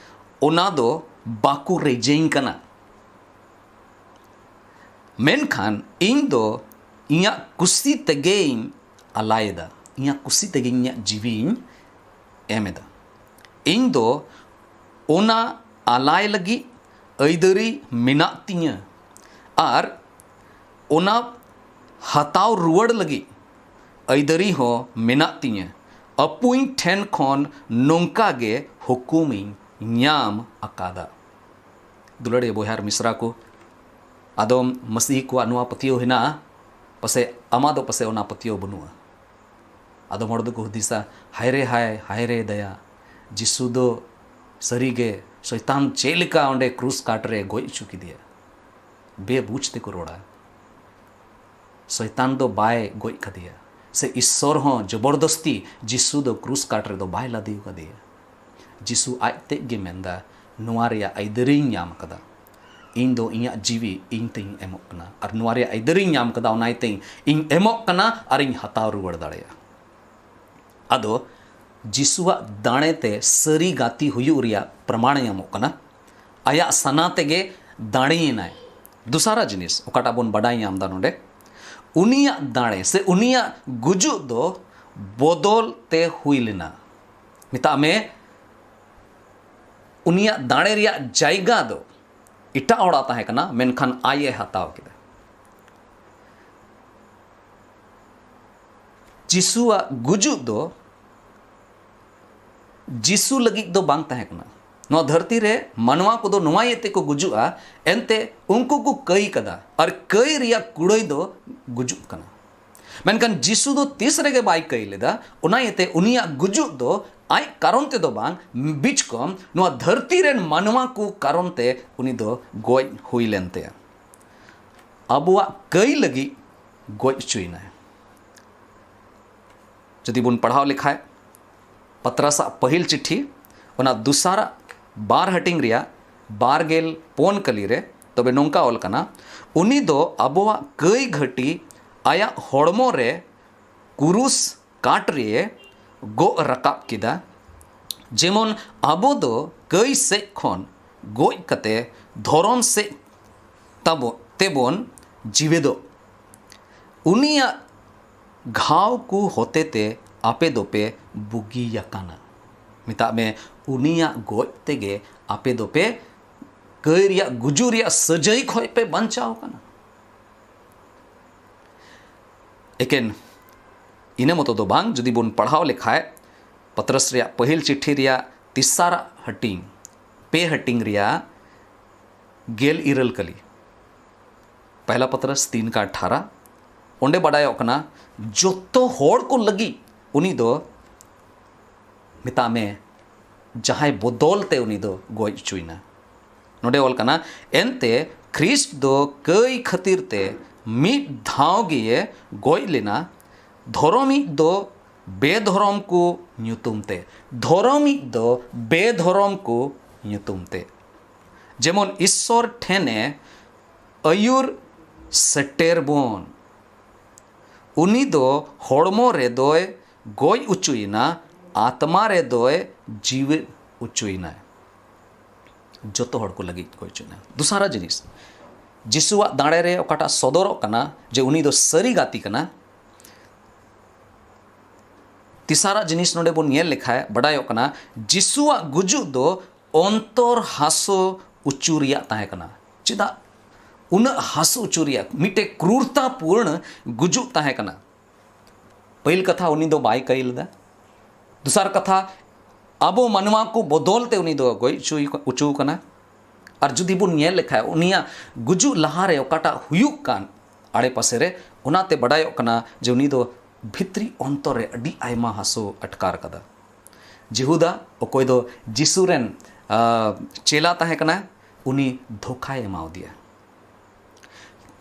"ᱚᱱᱟ ᱫᱚ ᱵᱟᱠᱚ ᱨᱮᱡᱮᱧ ᱠᱟᱱᱟ, ᱢᱮᱱᱠᱷᱟᱱ ᱤᱧ ᱫᱚ ᱤᱧᱟᱹᱜ ᱠᱩᱥᱤ ᱛᱮᱜᱮᱧ ᱟᱞᱟᱭᱮᱫᱟ, ᱤᱧᱟᱹᱜ ᱠᱩᱥᱤ ᱛᱮᱜᱮ ᱤᱧᱟᱹᱜ ᱡᱤᱣᱤᱧ ᱮᱢ ᱮᱫᱟ᱾ ᱤᱧ ᱫᱚ ᱚᱱᱟ ᱟᱞᱟᱭ ᱞᱟᱹᱜᱤᱫ ᱟᱹᱭᱫᱟᱹᱨᱤ ᱢᱮᱱᱟᱜ ᱛᱤᱧᱟᱹ, ᱟᱨ ᱚᱱᱟ ᱦᱟᱛᱟᱣ ᱨᱩᱣᱟᱹᱲ ᱞᱟᱹᱜᱤᱫ ᱟᱹᱭᱫᱟᱹᱨᱤ ᱦᱚᱸ ᱢᱮᱱᱟᱜ ᱛᱤᱧᱟᱹ᱾ ᱟᱹᱯᱩᱧ ᱴᱷᱮᱱ ᱠᱷᱚᱱ ᱱᱚᱝᱠᱟ ᱜᱮ ᱦᱩᱠᱩᱢᱤᱧ ᱧᱟᱢ ᱟᱠᱟᱫᱟ᱾ ᱫᱩᱞᱟᱹᱲᱤᱭᱟᱹ ᱵᱚᱭᱦᱟ ᱟᱨ ᱢᱤᱥᱨᱟ ᱠᱚ, ᱟᱫᱚᱢ ᱢᱟᱹᱥᱤᱦᱤ ᱠᱚᱣᱟᱜ ᱱᱚᱣᱟ ᱯᱟᱹᱛᱭᱟᱹᱣ ᱦᱮᱱᱟᱜᱼᱟ, ᱯᱟᱥᱮᱡ ᱟᱢᱟᱜ ᱫᱚ ᱯᱟᱥᱮᱡ ᱚᱱᱟ ᱯᱟᱹᱛᱭᱟᱹᱣ ᱵᱟᱹᱱᱩᱜᱼᱟ᱾ ᱟᱫᱚᱢ ᱦᱚᱲ ᱫᱚᱠᱚ ᱦᱩᱫᱤᱥᱟ, "ᱦᱟᱭ ᱨᱮ ᱦᱟᱭ, ᱦᱟᱭ ᱨᱮ ᱫᱟᱭᱟ, ᱡᱤᱥᱩ ᱫᱚ ᱥᱟᱹᱨᱤᱜᱮ ᱥᱚᱭᱛᱟᱱ ᱪᱮᱫ ᱞᱮᱠᱟ ᱚᱸᱰᱮ ᱠᱨᱩᱥ ᱠᱟᱴ ᱨᱮ ᱜᱚᱡ ᱦᱚᱪᱚ ᱠᱮᱫᱮᱭᱟ?" ᱵᱮᱵᱩᱡᱽ ᱛᱮᱠᱚ ᱨᱚᱲᱟ᱾ ᱥᱚᱭᱛᱟᱱ ᱫᱚ ᱵᱟᱭ ᱜᱚᱡ ᱠᱟᱫᱮᱭᱟ, ᱥᱮ ᱤᱥᱥᱚᱨ ᱦᱚᱸ ᱡᱚᱵᱚᱨᱫᱚᱥᱛᱤ ᱡᱤᱥᱩ ᱫᱚ ᱠᱨᱩᱥ ᱠᱟᱴ ᱨᱮᱫᱚ ᱵᱟᱭ ᱞᱟᱫᱮ ᱟᱠᱟᱫᱮᱭᱟ᱾ ᱡᱤᱥᱩ ᱟᱡ ᱛᱮᱡ ᱜᱮ ᱢᱮᱱᱫᱟ, "ᱱᱚᱣᱟ ᱨᱮᱭᱟᱜ ᱟᱹᱭᱫᱟᱹᱨᱤᱧ ᱧᱟᱢ ᱠᱟᱫᱟ, ᱤᱧ ᱫᱚ ᱤᱧᱟᱹᱜ ᱡᱤᱣᱤ ᱤᱧ ᱛᱮᱧ ᱮᱢᱚᱜ ᱠᱟᱱᱟ, ᱟᱨ ᱱᱚᱣᱟ ᱨᱮᱭᱟᱜ ᱟᱹᱭᱫᱟᱹᱨᱤᱧ ᱧᱟᱢ ᱠᱟᱫᱟ, ᱚᱱᱟ ᱤᱭᱟᱹᱛᱮ ᱤᱧ ᱮᱢᱚᱜ ᱠᱟᱱᱟ ᱟᱨᱤᱧ ᱦᱟᱛᱟᱣ ᱨᱩᱣᱟᱹᱲ ᱫᱟᱲᱮᱭᱟᱜᱼᱟ᱾" ᱟᱫᱚ ᱡᱤᱥᱩᱣᱟᱜ ᱫᱟᱲᱮ ᱛᱮ ᱥᱟᱹᱨᱤ ᱜᱟᱛᱮ ᱦᱩᱭᱩᱜ ᱨᱮᱭᱟᱜ ᱯᱨᱚᱢᱟᱬ ᱧᱟᱢᱚᱜ ᱠᱟᱱᱟ᱾ ᱟᱭᱟᱜ ᱥᱟᱱᱟ ᱛᱮᱜᱮ ᱫᱟᱲᱮᱭᱮᱱᱟᱭ᱾ ᱫᱚᱥᱟᱨᱟ ᱡᱤᱱᱤᱥ ᱚᱠᱟᱴᱟᱜ ᱵᱚᱱ ᱵᱟᱰᱟᱭ ᱧᱟᱢ ᱮᱫᱟ ᱱᱚᱰᱮ, ᱩᱱᱤᱭᱟᱜ ᱫᱟᱲᱮ ᱥᱮ ᱩᱱᱤᱭᱟᱜ ᱜᱩᱡᱩᱜ ᱫᱚ ᱵᱚᱫᱚᱞ ᱛᱮ ᱦᱩᱭ ᱞᱮᱱᱟ᱾ ᱢᱮᱛᱟᱜ ᱢᱮ, ᱩᱱᱤᱭᱟᱜ ᱫᱟᱲᱮ ᱨᱮᱭᱟᱜ ᱡᱟᱭᱜᱟ ᱫᱚ ᱮᱴᱟᱜ ᱦᱚᱲᱟᱜ ᱛᱟᱦᱮᱸ ᱠᱟᱱᱟ, ᱢᱮᱱᱠᱷᱟᱱ ᱟᱡ ᱮ ᱦᱟᱛᱟᱣ ᱠᱮᱫᱟ᱾ ᱡᱤᱥᱩᱣᱟᱜ ᱜᱩᱡᱩᱜ ᱫᱚ ᱡᱤᱥᱩ ᱞᱟᱹᱜᱤᱫ ᱫᱚ ᱵᱟᱝ ᱛᱟᱦᱮᱸ ᱠᱟᱱᱟ᱾ ᱱᱚᱣᱟ ᱫᱷᱟᱹᱨᱛᱤ ᱨᱮ ᱢᱟᱱᱣᱟ ᱠᱚᱫᱚ ᱱᱚᱣᱟ ᱤᱭᱟᱹᱛᱮ ᱠᱚ ᱜᱩᱡᱩᱜᱼᱟ, ᱮᱱᱛᱮ ᱩᱱᱠᱩ ᱠᱚ ᱠᱟᱹᱭ ᱠᱟᱫᱟ, ᱟᱨ ᱠᱟᱹᱭ ᱨᱮᱭᱟᱜ ᱠᱩᱲᱟᱹᱭ ᱫᱚ ᱜᱩᱡᱩᱜ ᱠᱟᱱᱟ᱾ ᱢᱮᱱᱠᱷᱟᱱ ᱡᱤᱥᱩ ᱫᱚ ᱛᱤᱥ ᱨᱮᱜᱮ ᱵᱟᱭ ᱠᱟᱹᱭ ᱞᱮᱫᱟ᱾ ᱚᱱᱟ ᱤᱭᱟᱹᱛᱮ ᱩᱱᱤᱭᱟᱜ ᱜᱩᱡᱩᱜ ᱫᱚ ᱟᱡ ᱠᱟᱨᱚᱱ ᱛᱮᱫᱚ ᱵᱟᱝ, ᱵᱤᱪᱠᱚᱢ ᱱᱚᱣᱟ ᱫᱷᱟᱹᱨᱛᱤ ᱨᱮᱱ ᱢᱟᱱᱣᱟ ᱠᱚ ᱠᱟᱨᱚᱱ ᱛᱮ ᱩᱱᱤ ᱫᱚ ᱜᱚᱡ ᱦᱩᱭ ᱞᱮᱱ ᱛᱟᱭᱟ᱾ ᱟᱵᱚᱣᱟᱜ ᱠᱟᱹᱭ ᱞᱟᱹᱜᱤᱫ ᱜᱚᱡ ᱦᱚᱪᱚᱭᱮᱱᱟᱭ᱾ ᱡᱩᱫᱤ ᱵᱚᱱ ᱯᱟᱲᱦᱟᱣ ᱞᱮᱠᱷᱟᱡ, ᱯᱟᱛᱨᱟᱥᱟᱜ ᱯᱟᱹᱦᱤᱞ ᱪᱤᱴᱷᱤ, ᱚᱱᱟ ᱫᱚᱥᱟᱨᱟᱜ ᱵᱟᱨ ᱦᱟᱹᱴᱤᱧ ᱨᱮᱭᱟᱜ ᱵᱟᱨ ᱜᱮᱞ ᱯᱩᱱ ᱠᱟᱹᱞᱤ ᱨᱮ, ᱛᱚᱵᱮ ᱱᱚᱝᱠᱟ ᱚᱞ ᱠᱟᱱᱟ, "ᱩᱱᱤ ᱫᱚ ᱟᱵᱚᱣᱟᱜ ᱠᱟᱹᱭ ᱜᱷᱟᱹᱴᱤ ᱟᱭᱟᱜ ᱦᱚᱲᱢᱚ ᱨᱮ ᱠᱩᱨᱩᱥ ᱠᱟᱴ ᱨᱮ ᱜᱚᱜ ᱨᱟᱠᱟᱵ ᱠᱮᱫᱟ, ᱡᱮᱢᱚᱱ ᱟᱵᱚ ᱫᱚ ᱠᱟᱹᱭ ᱥᱮᱫ ᱠᱷᱚᱱ ᱜᱚᱡ ᱠᱟᱛᱮ ᱫᱷᱚᱨᱚᱢ ᱥᱮᱫ ᱛᱟᱵᱚ ᱛᱮᱵᱚᱱ ᱡᱤᱣᱮᱫᱚᱜ᱾ ᱩᱱᱤᱭᱟᱜ ᱜᱷᱟᱣ ᱠᱚ ᱦᱚᱛᱮᱛᱮ ᱟᱯᱮ ᱫᱚᱯᱮ ᱵᱩᱜᱤᱭᱟᱠᱟᱱᱟ᱾" ᱢᱮᱛᱟᱜ ᱢᱮ, ᱩᱱᱤᱭᱟᱜ ᱜᱚᱡ ᱛᱮᱜᱮ ᱟᱯᱮ ᱫᱚᱯᱮ ᱠᱟᱹᱭ ᱨᱮᱭᱟᱜ, ᱜᱩᱡᱩᱜ ᱨᱮᱭᱟᱜ ᱥᱟᱹᱡᱟᱹᱭ ᱠᱷᱚᱱ ᱯᱮ ᱵᱟᱧᱪᱟᱣ ᱟᱠᱟᱱᱟ᱾ ᱮᱠᱮᱱ ᱤᱱᱟᱹ ᱢᱚᱛᱚ ᱫᱚ ᱵᱟᱝ, ᱡᱩᱫᱤ ᱵᱚᱱ ᱯᱟᱲᱦᱟᱣ ᱞᱮᱠᱷᱟᱡ ᱯᱟᱛᱨᱚᱥ ᱨᱮᱭᱟᱜ ᱯᱟᱹᱦᱤᱞ ᱪᱤᱴᱷᱤ ᱨᱮᱭᱟᱜ ᱛᱮᱥᱟᱨᱟᱜ ᱦᱟᱹᱴᱤᱧ, ᱯᱮ ᱦᱟᱹᱴᱤᱧ ᱨᱮᱭᱟᱜ ᱜᱮᱞ ᱤᱨᱟᱹᱞ ᱠᱟᱹᱞᱤ, ᱯᱮᱦᱞᱟ ᱯᱟᱛᱨᱚᱥ ᱛᱤᱱ ᱠᱟ ᱟᱴᱷᱟᱨᱟ, ᱚᱸᱰᱮ ᱵᱟᱰᱟᱭᱚᱜ ᱠᱟᱱᱟ ᱡᱚᱛᱚ ᱦᱚᱲ ᱠᱚ ᱞᱟᱹᱜᱤᱫ ᱩᱱᱤ ᱫᱚ, ᱢᱮᱛᱟᱜ ᱢᱮ, ᱡᱟᱦᱟᱸᱭ ᱵᱚᱫᱚᱞ ᱛᱮ ᱩᱱᱤ ᱫᱚ ᱜᱚᱡ ᱦᱚᱪᱚᱭᱮᱱᱟ᱾ ᱱᱚᱰᱮ ᱚᱞ ᱠᱟᱱᱟ, ᱮᱱᱛᱮ ᱠᱷᱨᱤᱥᱴ ᱫᱚ ᱠᱟᱹᱭ ᱠᱷᱟᱹᱛᱤᱨ ᱛᱮ ᱢᱤᱫ ᱫᱷᱟᱣ ᱜᱮᱭᱮ ᱜᱚᱡ ᱞᱮᱱᱟ, ᱫᱷᱚᱨᱚᱢᱤᱡ ᱫᱚ ᱵᱮᱫᱷᱚᱨᱚᱢ ᱠᱚ ᱧᱩᱛᱩᱢ ᱛᱮ, ᱫᱷᱚᱨᱚᱢᱤᱡ ᱫᱚ ᱵᱮᱫᱷᱚᱨᱚᱢ ᱠᱚ ᱧᱩᱛᱩᱢ ᱛᱮ, ᱡᱮᱢᱚᱱ ᱤᱥᱥᱚᱨ ᱴᱷᱮᱱᱮ ᱟᱹᱭᱩᱨ ᱥᱮᱴᱮᱨ ᱵᱚᱱ᱾ ᱩᱱᱤ ᱫᱚ ᱦᱚᱲᱢᱚ ᱨᱮᱫᱚᱭ ᱜᱚᱡ ᱚᱪᱚᱭᱮᱱᱟ, ᱟᱛᱢᱟ ᱨᱮᱫᱚᱭ ᱡᱤᱣᱮᱫ ᱚᱪᱚᱭᱮᱱᱟ᱾ ᱡᱚᱛᱚ ᱦᱚᱲ ᱠᱚ ᱞᱟᱹᱜᱤᱫ ᱜᱚᱡ ᱚᱪᱚᱭᱮᱱᱟ᱾ ᱫᱚᱥᱟᱨᱟ ᱡᱤᱱᱤᱥ, ᱡᱤᱥᱩᱣᱟᱜ ᱫᱟᱲᱮ ᱨᱮ ᱚᱠᱟᱴᱟᱜ ᱥᱚᱫᱚᱨᱚᱜ ᱠᱟᱱᱟ ᱡᱮ ᱩᱱᱤ ᱫᱚ ᱥᱟᱹᱨᱤ ᱜᱟᱛᱮ ᱠᱟᱱᱟ᱾ ᱛᱮᱥᱟᱨᱟᱜ ᱡᱤᱱᱤᱥ ᱱᱚᱰᱮ ᱵᱚᱱ ᱧᱮᱞ ᱞᱮᱠᱷᱟᱡ ᱵᱟᱰᱟᱭᱚᱜ ᱠᱟᱱᱟ, ᱡᱤᱥᱩᱣᱟᱜ ᱜᱩᱡᱩᱜ ᱫᱚ ᱚᱱᱛᱚᱨ ᱦᱟᱹᱥᱩ ᱚᱪᱚ ᱨᱮᱭᱟᱜ ᱛᱟᱦᱮᱸ ᱠᱟᱱᱟ᱾ ᱪᱮᱫᱟᱜ? ᱩᱱᱟᱹᱜ ᱦᱟᱹᱥᱩ ᱚᱪᱚ ᱨᱮᱭᱟᱜ ᱢᱤᱫᱴᱮᱡ ᱠᱨᱩᱨᱛᱟᱯᱩᱨᱱ ᱜᱩᱡᱩᱜ ᱛᱟᱦᱮᱸ ᱠᱟᱱᱟ᱾ ᱯᱟᱹᱦᱤᱞ ᱠᱟᱛᱷᱟ, ᱩᱱᱤ ᱫᱚ ᱵᱟᱭ ᱠᱟᱹᱭ ᱞᱮᱫᱟ᱾ ᱫᱚᱥᱟᱨ ᱠᱟᱛᱷᱟ, ᱟᱵᱚ ᱢᱟᱱᱣᱟ ᱠᱚ ᱵᱚᱫᱚᱞ ᱛᱮ ᱩᱱᱤ ᱫᱚ ᱜᱚᱡ ᱦᱚᱪᱚᱭ-, ᱦᱚᱪᱚ ᱠᱟᱱᱟ᱾ ᱟᱨ ᱡᱩᱫᱤ ᱵᱚᱱ ᱧᱮᱞ ᱞᱮᱠᱷᱟᱡ, ᱩᱱᱤᱭᱟᱜ ᱜᱩᱡᱩᱜ ᱞᱟᱦᱟᱨᱮ ᱚᱠᱟᱴᱟᱜ ᱦᱩᱭᱩᱜ ᱠᱟᱱ ᱟᱲᱮᱯᱟᱥᱮ ᱨᱮ, ᱚᱱᱟᱛᱮ ᱵᱟᱰᱟᱭᱚᱜ ᱠᱟᱱᱟ ᱡᱮ ᱩᱱᱤ ᱫᱚ ᱵᱷᱤᱛᱨᱤ ᱚᱱᱛᱚᱨ ᱨᱮ ᱟᱹᱰᱤ ᱟᱭᱢᱟ ᱦᱟᱹᱥᱩ ᱟᱴᱠᱟᱨ ᱠᱟᱫᱟ᱾ ᱡᱤᱦᱩᱫᱟ, ᱚᱠᱚᱭ ᱫᱚ ᱡᱤᱥᱩ ᱨᱮᱱ, ᱟ, ᱪᱮᱞᱟ ᱛᱟᱦᱮᱸ ᱠᱟᱱᱟ, ᱩᱱᱤ ᱫᱷᱳᱠᱟᱭ ᱮᱢᱟᱣᱟᱫᱮᱭᱟ᱾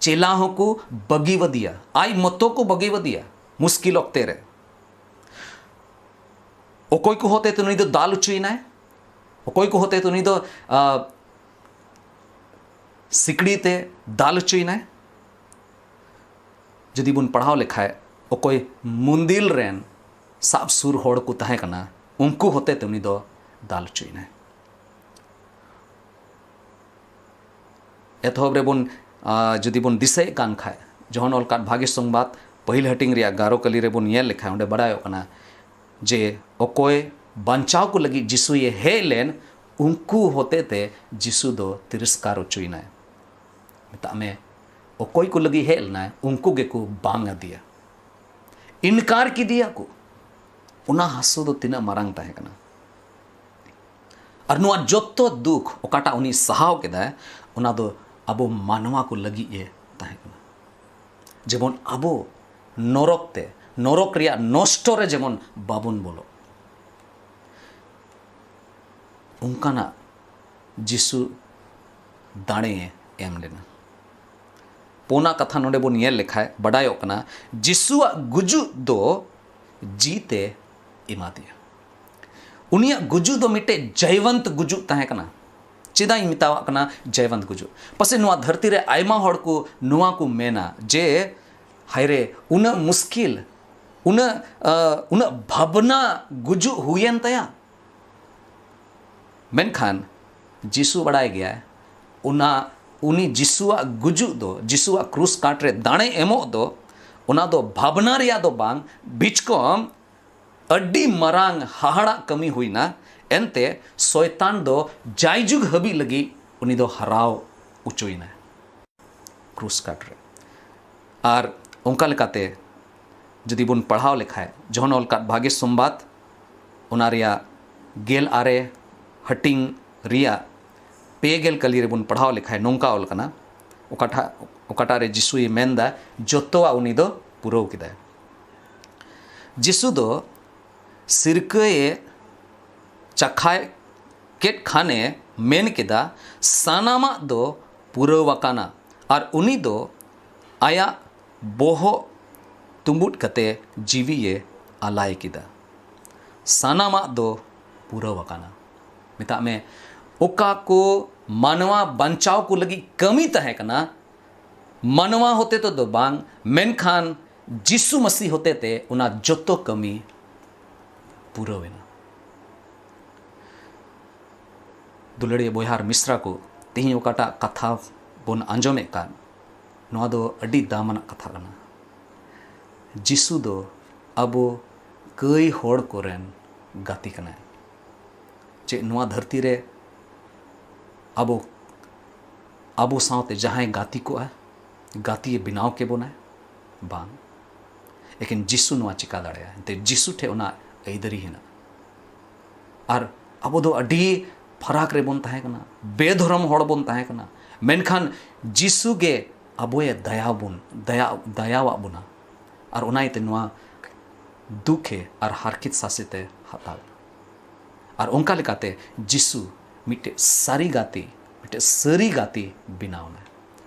ᱪᱮᱞᱟ ᱦᱚᱸᱠᱚ ᱵᱟᱹᱜᱤᱣᱟᱫᱮᱭᱟ, ᱟᱡ ᱢᱚᱛᱚ ᱠᱚ ᱵᱟᱹᱜᱤᱣᱟᱫᱮᱭᱟ ᱢᱩᱥᱠᱤᱞ ᱚᱠᱛᱮ ᱨᱮ᱾ ᱚᱠᱚᱭ ᱠᱚ ᱦᱚᱛᱮ ᱛᱮ ᱱᱩᱭ ᱫᱚ ᱫᱟᱞ ᱦᱚᱪᱚᱭᱮᱱᱟᱭ? ᱚᱠᱚᱭ ᱠᱚ ᱦᱚᱛᱮ ᱛᱮ ᱩᱱᱤ ᱫᱚ, ᱟ, ᱥᱤᱠᱲᱤ ᱛᱮ ᱫᱟᱞ ᱦᱚᱪᱚᱭᱮᱱᱟᱭ? ᱡᱩᱫᱤ ᱵᱚᱱ ᱯᱟᱲᱦᱟᱣ ᱞᱮᱠᱷᱟᱡ, ᱚᱠᱚᱭ ᱢᱩᱱᱫᱤᱞ ᱨᱮᱱ ᱥᱟᱵ ᱥᱩᱨ ᱦᱚᱲ ᱠᱚ ᱛᱟᱦᱮᱸ ᱠᱟᱱᱟ, ᱩᱱᱠᱩ ᱦᱚᱛᱮ ᱛᱮ ᱩᱱᱤ ᱫᱚ ᱫᱟᱞ ᱦᱚᱪᱚᱭᱮᱱᱟᱭ᱾ ᱮᱛᱚᱦᱚᱵ ᱨᱮᱵᱚᱱ, ᱟ, ᱡᱩᱫᱤ ᱵᱚᱱ ᱫᱤᱥᱟᱹᱭᱮᱫ ᱠᱟᱱ ᱠᱷᱟᱡ, ᱡᱚᱦᱚᱱ ᱚᱞ ᱠᱟᱫ ᱵᱷᱟᱜᱮ ᱥᱚᱝᱵᱟᱫ ᱯᱟᱹᱦᱤᱞ ᱦᱟᱹᱴᱤᱧ ᱨᱮᱭᱟᱜ ᱜᱟᱨᱚ ᱠᱟᱹᱞᱤ ᱨᱮᱵᱚᱱ ᱧᱮᱞ ᱞᱮᱠᱷᱟᱡ, ᱚᱸᱰᱮ ᱵᱟᱰᱟᱭᱚᱜ ᱠᱟᱱᱟ ᱡᱮ ᱚᱠᱚᱭ ᱵᱟᱧᱪᱟᱣ ᱠᱚ ᱞᱟᱹᱜᱤᱫ ᱡᱤᱥᱩᱭᱮ ᱦᱮᱡ ᱞᱮᱱ, ᱩᱱᱠᱩ ᱦᱚᱛᱮ ᱛᱮ ᱡᱤᱥᱩ ᱫᱚ ᱛᱤᱨᱚᱥᱠᱟᱨ ᱦᱚᱪᱚᱭᱮᱱᱟᱭ᱾ ᱢᱮᱛᱟᱜ ᱢᱮ, ᱚᱠᱚᱭ ᱠᱚ ᱞᱟᱹᱜᱤᱫ ᱦᱮᱡ ᱞᱮᱱᱟᱭ, ᱩᱱᱠᱩ ᱜᱮᱠᱚ ᱵᱟᱝ ᱟᱫᱮᱭᱟ᱾ ᱤᱱᱠᱟᱨ ᱠᱮᱫᱮᱭᱟ ᱠᱚ᱾ ᱚᱱᱟ ᱦᱟᱹᱥᱩ ᱫᱚ ᱛᱤᱱᱟᱹᱜ ᱢᱟᱨᱟᱝ ᱛᱟᱦᱮᱸ ᱠᱟᱱᱟ᱾ ᱟᱨ ᱱᱚᱣᱟ ᱡᱚᱛᱚ ᱫᱩᱠ ᱚᱠᱟᱴᱟᱜ ᱩᱱᱤ ᱥᱟᱦᱟᱣ ᱠᱮᱫᱟᱭ, ᱚᱱᱟ ᱫᱚ ᱟᱵᱚ ᱢᱟᱱᱣᱟ ᱠᱚ ᱞᱟᱹᱜᱤᱫ ᱜᱮ ᱛᱟᱦᱮᱸ ᱠᱟᱱᱟ᱾ ᱡᱮᱢᱚᱱ ᱟᱵᱚ ᱱᱚᱨᱚᱠ ᱛᱮ, ᱱᱚᱨᱚᱠ ᱨᱮᱭᱟᱜ ᱱᱚᱥᱴᱚ ᱨᱮ ᱡᱮᱢᱚᱱ ᱵᱟᱵᱚᱱ ᱵᱚᱞᱚᱜ, ᱚᱱᱠᱟᱱᱟᱜ ᱡᱤᱥᱩ ᱫᱟᱲᱮ ᱮᱢ ᱞᱮᱱᱟ᱾ ᱯᱳᱱᱟ ᱠᱟᱛᱷᱟ ᱱᱚᱰᱮ ᱵᱚᱱ ᱧᱮᱞ ᱞᱮᱠᱷᱟᱡ ᱵᱟᱰᱟᱭᱚᱜ ᱠᱟᱱᱟ, ᱡᱤᱥᱩᱣᱟᱜ ᱜᱩᱡᱩᱜ ᱫᱚ ᱡᱤᱛᱮ ᱮᱢᱟ ᱫᱮᱭᱟ᱾ ᱩᱱᱤᱭᱟᱜ ᱜᱩᱡᱩᱜ ᱫᱚ ᱢᱤᱫᱴᱮᱡ ᱡᱟᱭᱵᱟᱱᱛ ᱜᱩᱡᱩᱜ ᱛᱟᱦᱮᱸ ᱠᱟᱱᱟ᱾ ᱪᱮᱫᱟᱜ ᱤᱧ ᱢᱮᱛᱟᱣᱟᱜ ᱠᱟᱱᱟ ᱡᱟᱭᱵᱟᱱᱛ ᱜᱩᱡᱩᱜ? ᱯᱟᱥᱮᱡ ᱱᱚᱣᱟ ᱫᱷᱟᱹᱨᱛᱤ ᱨᱮ ᱟᱭᱢᱟ ᱦᱚᱲ ᱠᱚ ᱱᱚᱣᱟ ᱠᱚ ᱢᱮᱱᱟ ᱡᱮ, "ᱦᱟᱭᱨᱮ, ᱩᱱᱟᱹᱜ ᱢᱩᱥᱠᱤᱞ, ᱩᱱᱟᱹᱜ, ᱟ, ᱩᱱᱟᱹᱜ ᱵᱷᱟᱵᱽᱱᱟ ᱜᱩᱡᱩᱜ ᱦᱩᱭᱮᱱ ᱛᱟᱭᱟ?" ᱢᱮᱱᱠᱷᱟᱱ ᱡᱤᱥᱩ ᱵᱟᱲᱟᱭ ᱜᱮᱭᱟᱭ, ᱚᱱᱟ, ᱩᱱᱤ ᱡᱤᱥᱩᱣᱟᱜ ᱜᱩᱡᱩᱜ ᱫᱚ, ᱡᱤᱥᱩᱣᱟᱜ ᱠᱨᱩᱥ ᱠᱟᱴ ᱨᱮ ᱫᱟᱲᱮ ᱮᱢᱚᱜ ᱫᱚ, ᱚᱱᱟ ᱫᱚ ᱵᱷᱟᱵᱽᱱᱟ ᱨᱮᱭᱟᱜ ᱫᱚ ᱵᱟᱝ, ᱵᱤᱪᱠᱚᱢ ᱟᱹᱰᱤ ᱢᱟᱨᱟᱝ ᱦᱟᱦᱟᱲᱟᱜ ᱠᱟᱹᱢᱤ ᱦᱩᱭᱱᱟ᱾ ᱮᱱᱛᱮ ᱥᱚᱭᱛᱟᱱ ᱫᱚ ᱡᱟᱭᱡᱩᱜᱽ ᱦᱟᱹᱵᱤᱡ ᱞᱟᱹᱜᱤᱫ ᱩᱱᱤ ᱫᱚ ᱦᱟᱨᱟᱣ ᱚᱪᱚᱭᱮᱱᱟᱭ ᱠᱨᱩᱥ ᱠᱟᱴ ᱨᱮ᱾ ᱟᱨ ᱚᱱᱠᱟ ᱞᱮᱠᱟᱛᱮ ᱡᱩᱫᱤ ᱵᱚᱱ ᱯᱟᱲᱦᱟᱣ ᱞᱮᱠᱷᱟᱡ, ᱡᱚᱦᱚᱱ ᱚᱞ ᱠᱟᱫ ᱵᱷᱟᱜᱮ ᱥᱚᱢᱵᱟᱫ, ᱚᱱᱟ ᱨᱮᱭᱟᱜ ᱜᱮᱞ ᱟᱨᱮ ᱦᱟᱹᱴᱤᱧ ᱨᱮᱭᱟᱜ ᱯᱮ ᱜᱮᱞ ᱠᱟᱹᱞᱤ ᱨᱮᱵᱚᱱ ᱯᱟᱲᱦᱟᱣ ᱞᱮᱠᱷᱟᱡ ᱱᱚᱝᱠᱟ ᱚᱞ ᱠᱟᱱᱟ, ᱚᱠᱟᱴᱟᱜ, ᱚᱠᱟᱴᱟᱜ ᱨᱮ ᱡᱤᱥᱩᱭ ᱢᱮᱱᱫᱟ, ᱡᱚᱛᱚᱣᱟᱜ ᱩᱱᱤ ᱫᱚ ᱯᱩᱨᱟᱹᱣ ᱠᱮᱫᱟᱭ᱾ ᱡᱤᱥᱩ ᱫᱚ ᱥᱤᱨᱠᱟᱹᱭᱮ ᱪᱟᱠᱷᱟᱭ ᱠᱮᱫ ᱠᱷᱟᱱᱮ ᱢᱮᱱ ᱠᱮᱫᱟ, "ᱥᱟᱱᱟᱢᱟᱜ ᱫᱚ ᱯᱩᱨᱟᱹᱣ ᱟᱠᱟᱱᱟ", ᱟᱨ ᱩᱱᱤ ᱫᱚ ᱟᱭᱟᱜ ᱵᱚᱦᱚᱜ ᱛᱩᱸᱵᱩᱫ ᱠᱟᱛᱮ ᱡᱤᱣᱤᱭᱮ ᱟᱞᱟᱭ ᱠᱮᱫᱟ᱾ ᱥᱟᱱᱟᱢᱟᱜ ᱫᱚ ᱯᱩᱨᱟᱹᱣ ᱟᱠᱟᱱᱟ᱾ ᱢᱮᱛᱟᱜ ᱢᱮ, ᱚᱠᱟ ᱠᱚ ᱢᱟᱱᱣᱟ ᱵᱟᱧᱪᱟᱣ ᱠᱚ ᱞᱟᱹᱜᱤᱫ ᱠᱟᱹᱢᱤ ᱛᱟᱦᱮᱸ ᱠᱟᱱᱟ, ᱢᱟᱱᱣᱟ ᱦᱚᱛᱮ ᱛᱮᱫᱚ ᱵᱟᱝ, ᱢᱮᱱᱠᱷᱟᱱ ᱡᱤᱥᱩ ᱢᱟᱹᱥᱤ ᱦᱚᱛᱮ ᱛᱮ ᱚᱱᱟ ᱡᱚᱛᱚ ᱠᱟᱹᱢᱤ ᱯᱩᱨᱟᱹᱣ ᱮᱱᱟ᱾ ᱫᱩᱞᱟᱹᱲᱤᱭᱟᱹ ᱵᱚᱭᱦᱟ ᱟᱨ ᱢᱤᱥᱨᱟ ᱠᱚ, ᱛᱮᱦᱮᱧ ᱚᱠᱟᱴᱟᱜ ᱠᱟᱛᱷᱟ ᱵᱚᱱ ᱟᱸᱡᱚᱢᱮᱫ ᱠᱟᱱ, ᱱᱚᱣᱟ ᱫᱚ ᱟᱹᱰᱤ ᱫᱟᱢᱟᱱᱟᱜ ᱠᱟᱛᱷᱟ ᱠᱟᱱᱟ᱾ ᱡᱤᱥᱩ ᱫᱚ ᱟᱵᱚ ᱠᱟᱹᱭ ᱦᱚᱲ ᱠᱚᱨᱮᱱ ᱜᱟᱛᱮ ᱠᱟᱱᱟᱭ᱾ ᱪᱮᱫ ᱱᱚᱣᱟ ᱫᱷᱟᱹᱨᱛᱤ ᱨᱮ ᱟᱵᱚ, ᱟᱵᱚ ᱥᱟᱶᱛᱮ ᱡᱟᱦᱟᱸᱭ ᱜᱟᱛᱮ ᱠᱚᱜᱼᱟ, ᱜᱟᱛᱮ ᱵᱮᱱᱟᱣ ᱠᱮᱵᱚᱱᱟᱭ? ᱵᱟᱝ᱾ ᱞᱮᱠᱤᱱ ᱡᱤᱥᱩ ᱱᱚᱣᱟ ᱪᱤᱠᱟ ᱫᱟᱲᱮᱭᱟᱜᱼᱟ? ᱮᱱᱛᱮ ᱡᱤᱥᱩ ᱴᱷᱮᱱ ᱚᱱᱟ ᱟᱹᱭᱫᱟᱹᱨᱤ ᱦᱮᱱᱟᱜᱼᱟ᱾ ᱟᱨ ᱟᱵᱚ ᱫᱚ ᱟᱹᱰᱤ ᱯᱷᱟᱨᱟᱠ ᱨᱮᱵᱚᱱ ᱛᱟᱦᱮᱸ ᱠᱟᱱᱟ, ᱵᱮᱫᱷᱚᱨᱚᱢ ᱦᱚᱲ ᱵᱚᱱ ᱛᱟᱦᱮᱸ ᱠᱟᱱᱟ, ᱢᱮᱱᱠᱷᱟᱱ ᱡᱤᱥᱩ ᱜᱮ ᱟᱵᱚᱭᱮ ᱫᱟᱭᱟ ᱵᱚᱱ ᱫᱟᱭᱟ ᱫᱟᱭᱟᱣᱟᱜ ᱵᱚᱱᱟ᱾ ᱟᱨ ᱚᱱᱟ ᱤᱭᱟᱹᱛᱮ ᱱᱚᱣᱟ ᱫᱩᱠᱷᱮ ᱟᱨ ᱦᱟᱨᱠᱮᱛ ᱥᱟᱥᱮᱛᱮ ᱦᱟᱛᱟᱣ ᱮᱱᱟ᱾ ᱟᱨ ᱚᱱᱠᱟ ᱞᱮᱠᱟᱛᱮ ᱡᱤᱥᱩ ᱢᱤᱫᱴᱮᱡ ᱥᱟᱹᱨᱤ ᱜᱟᱛᱮ, ᱢᱤᱫᱴᱮᱡ ᱥᱟᱹᱨᱤ ᱜᱟᱛᱮ ᱵᱮᱱᱟᱣ ᱮᱱᱟ᱾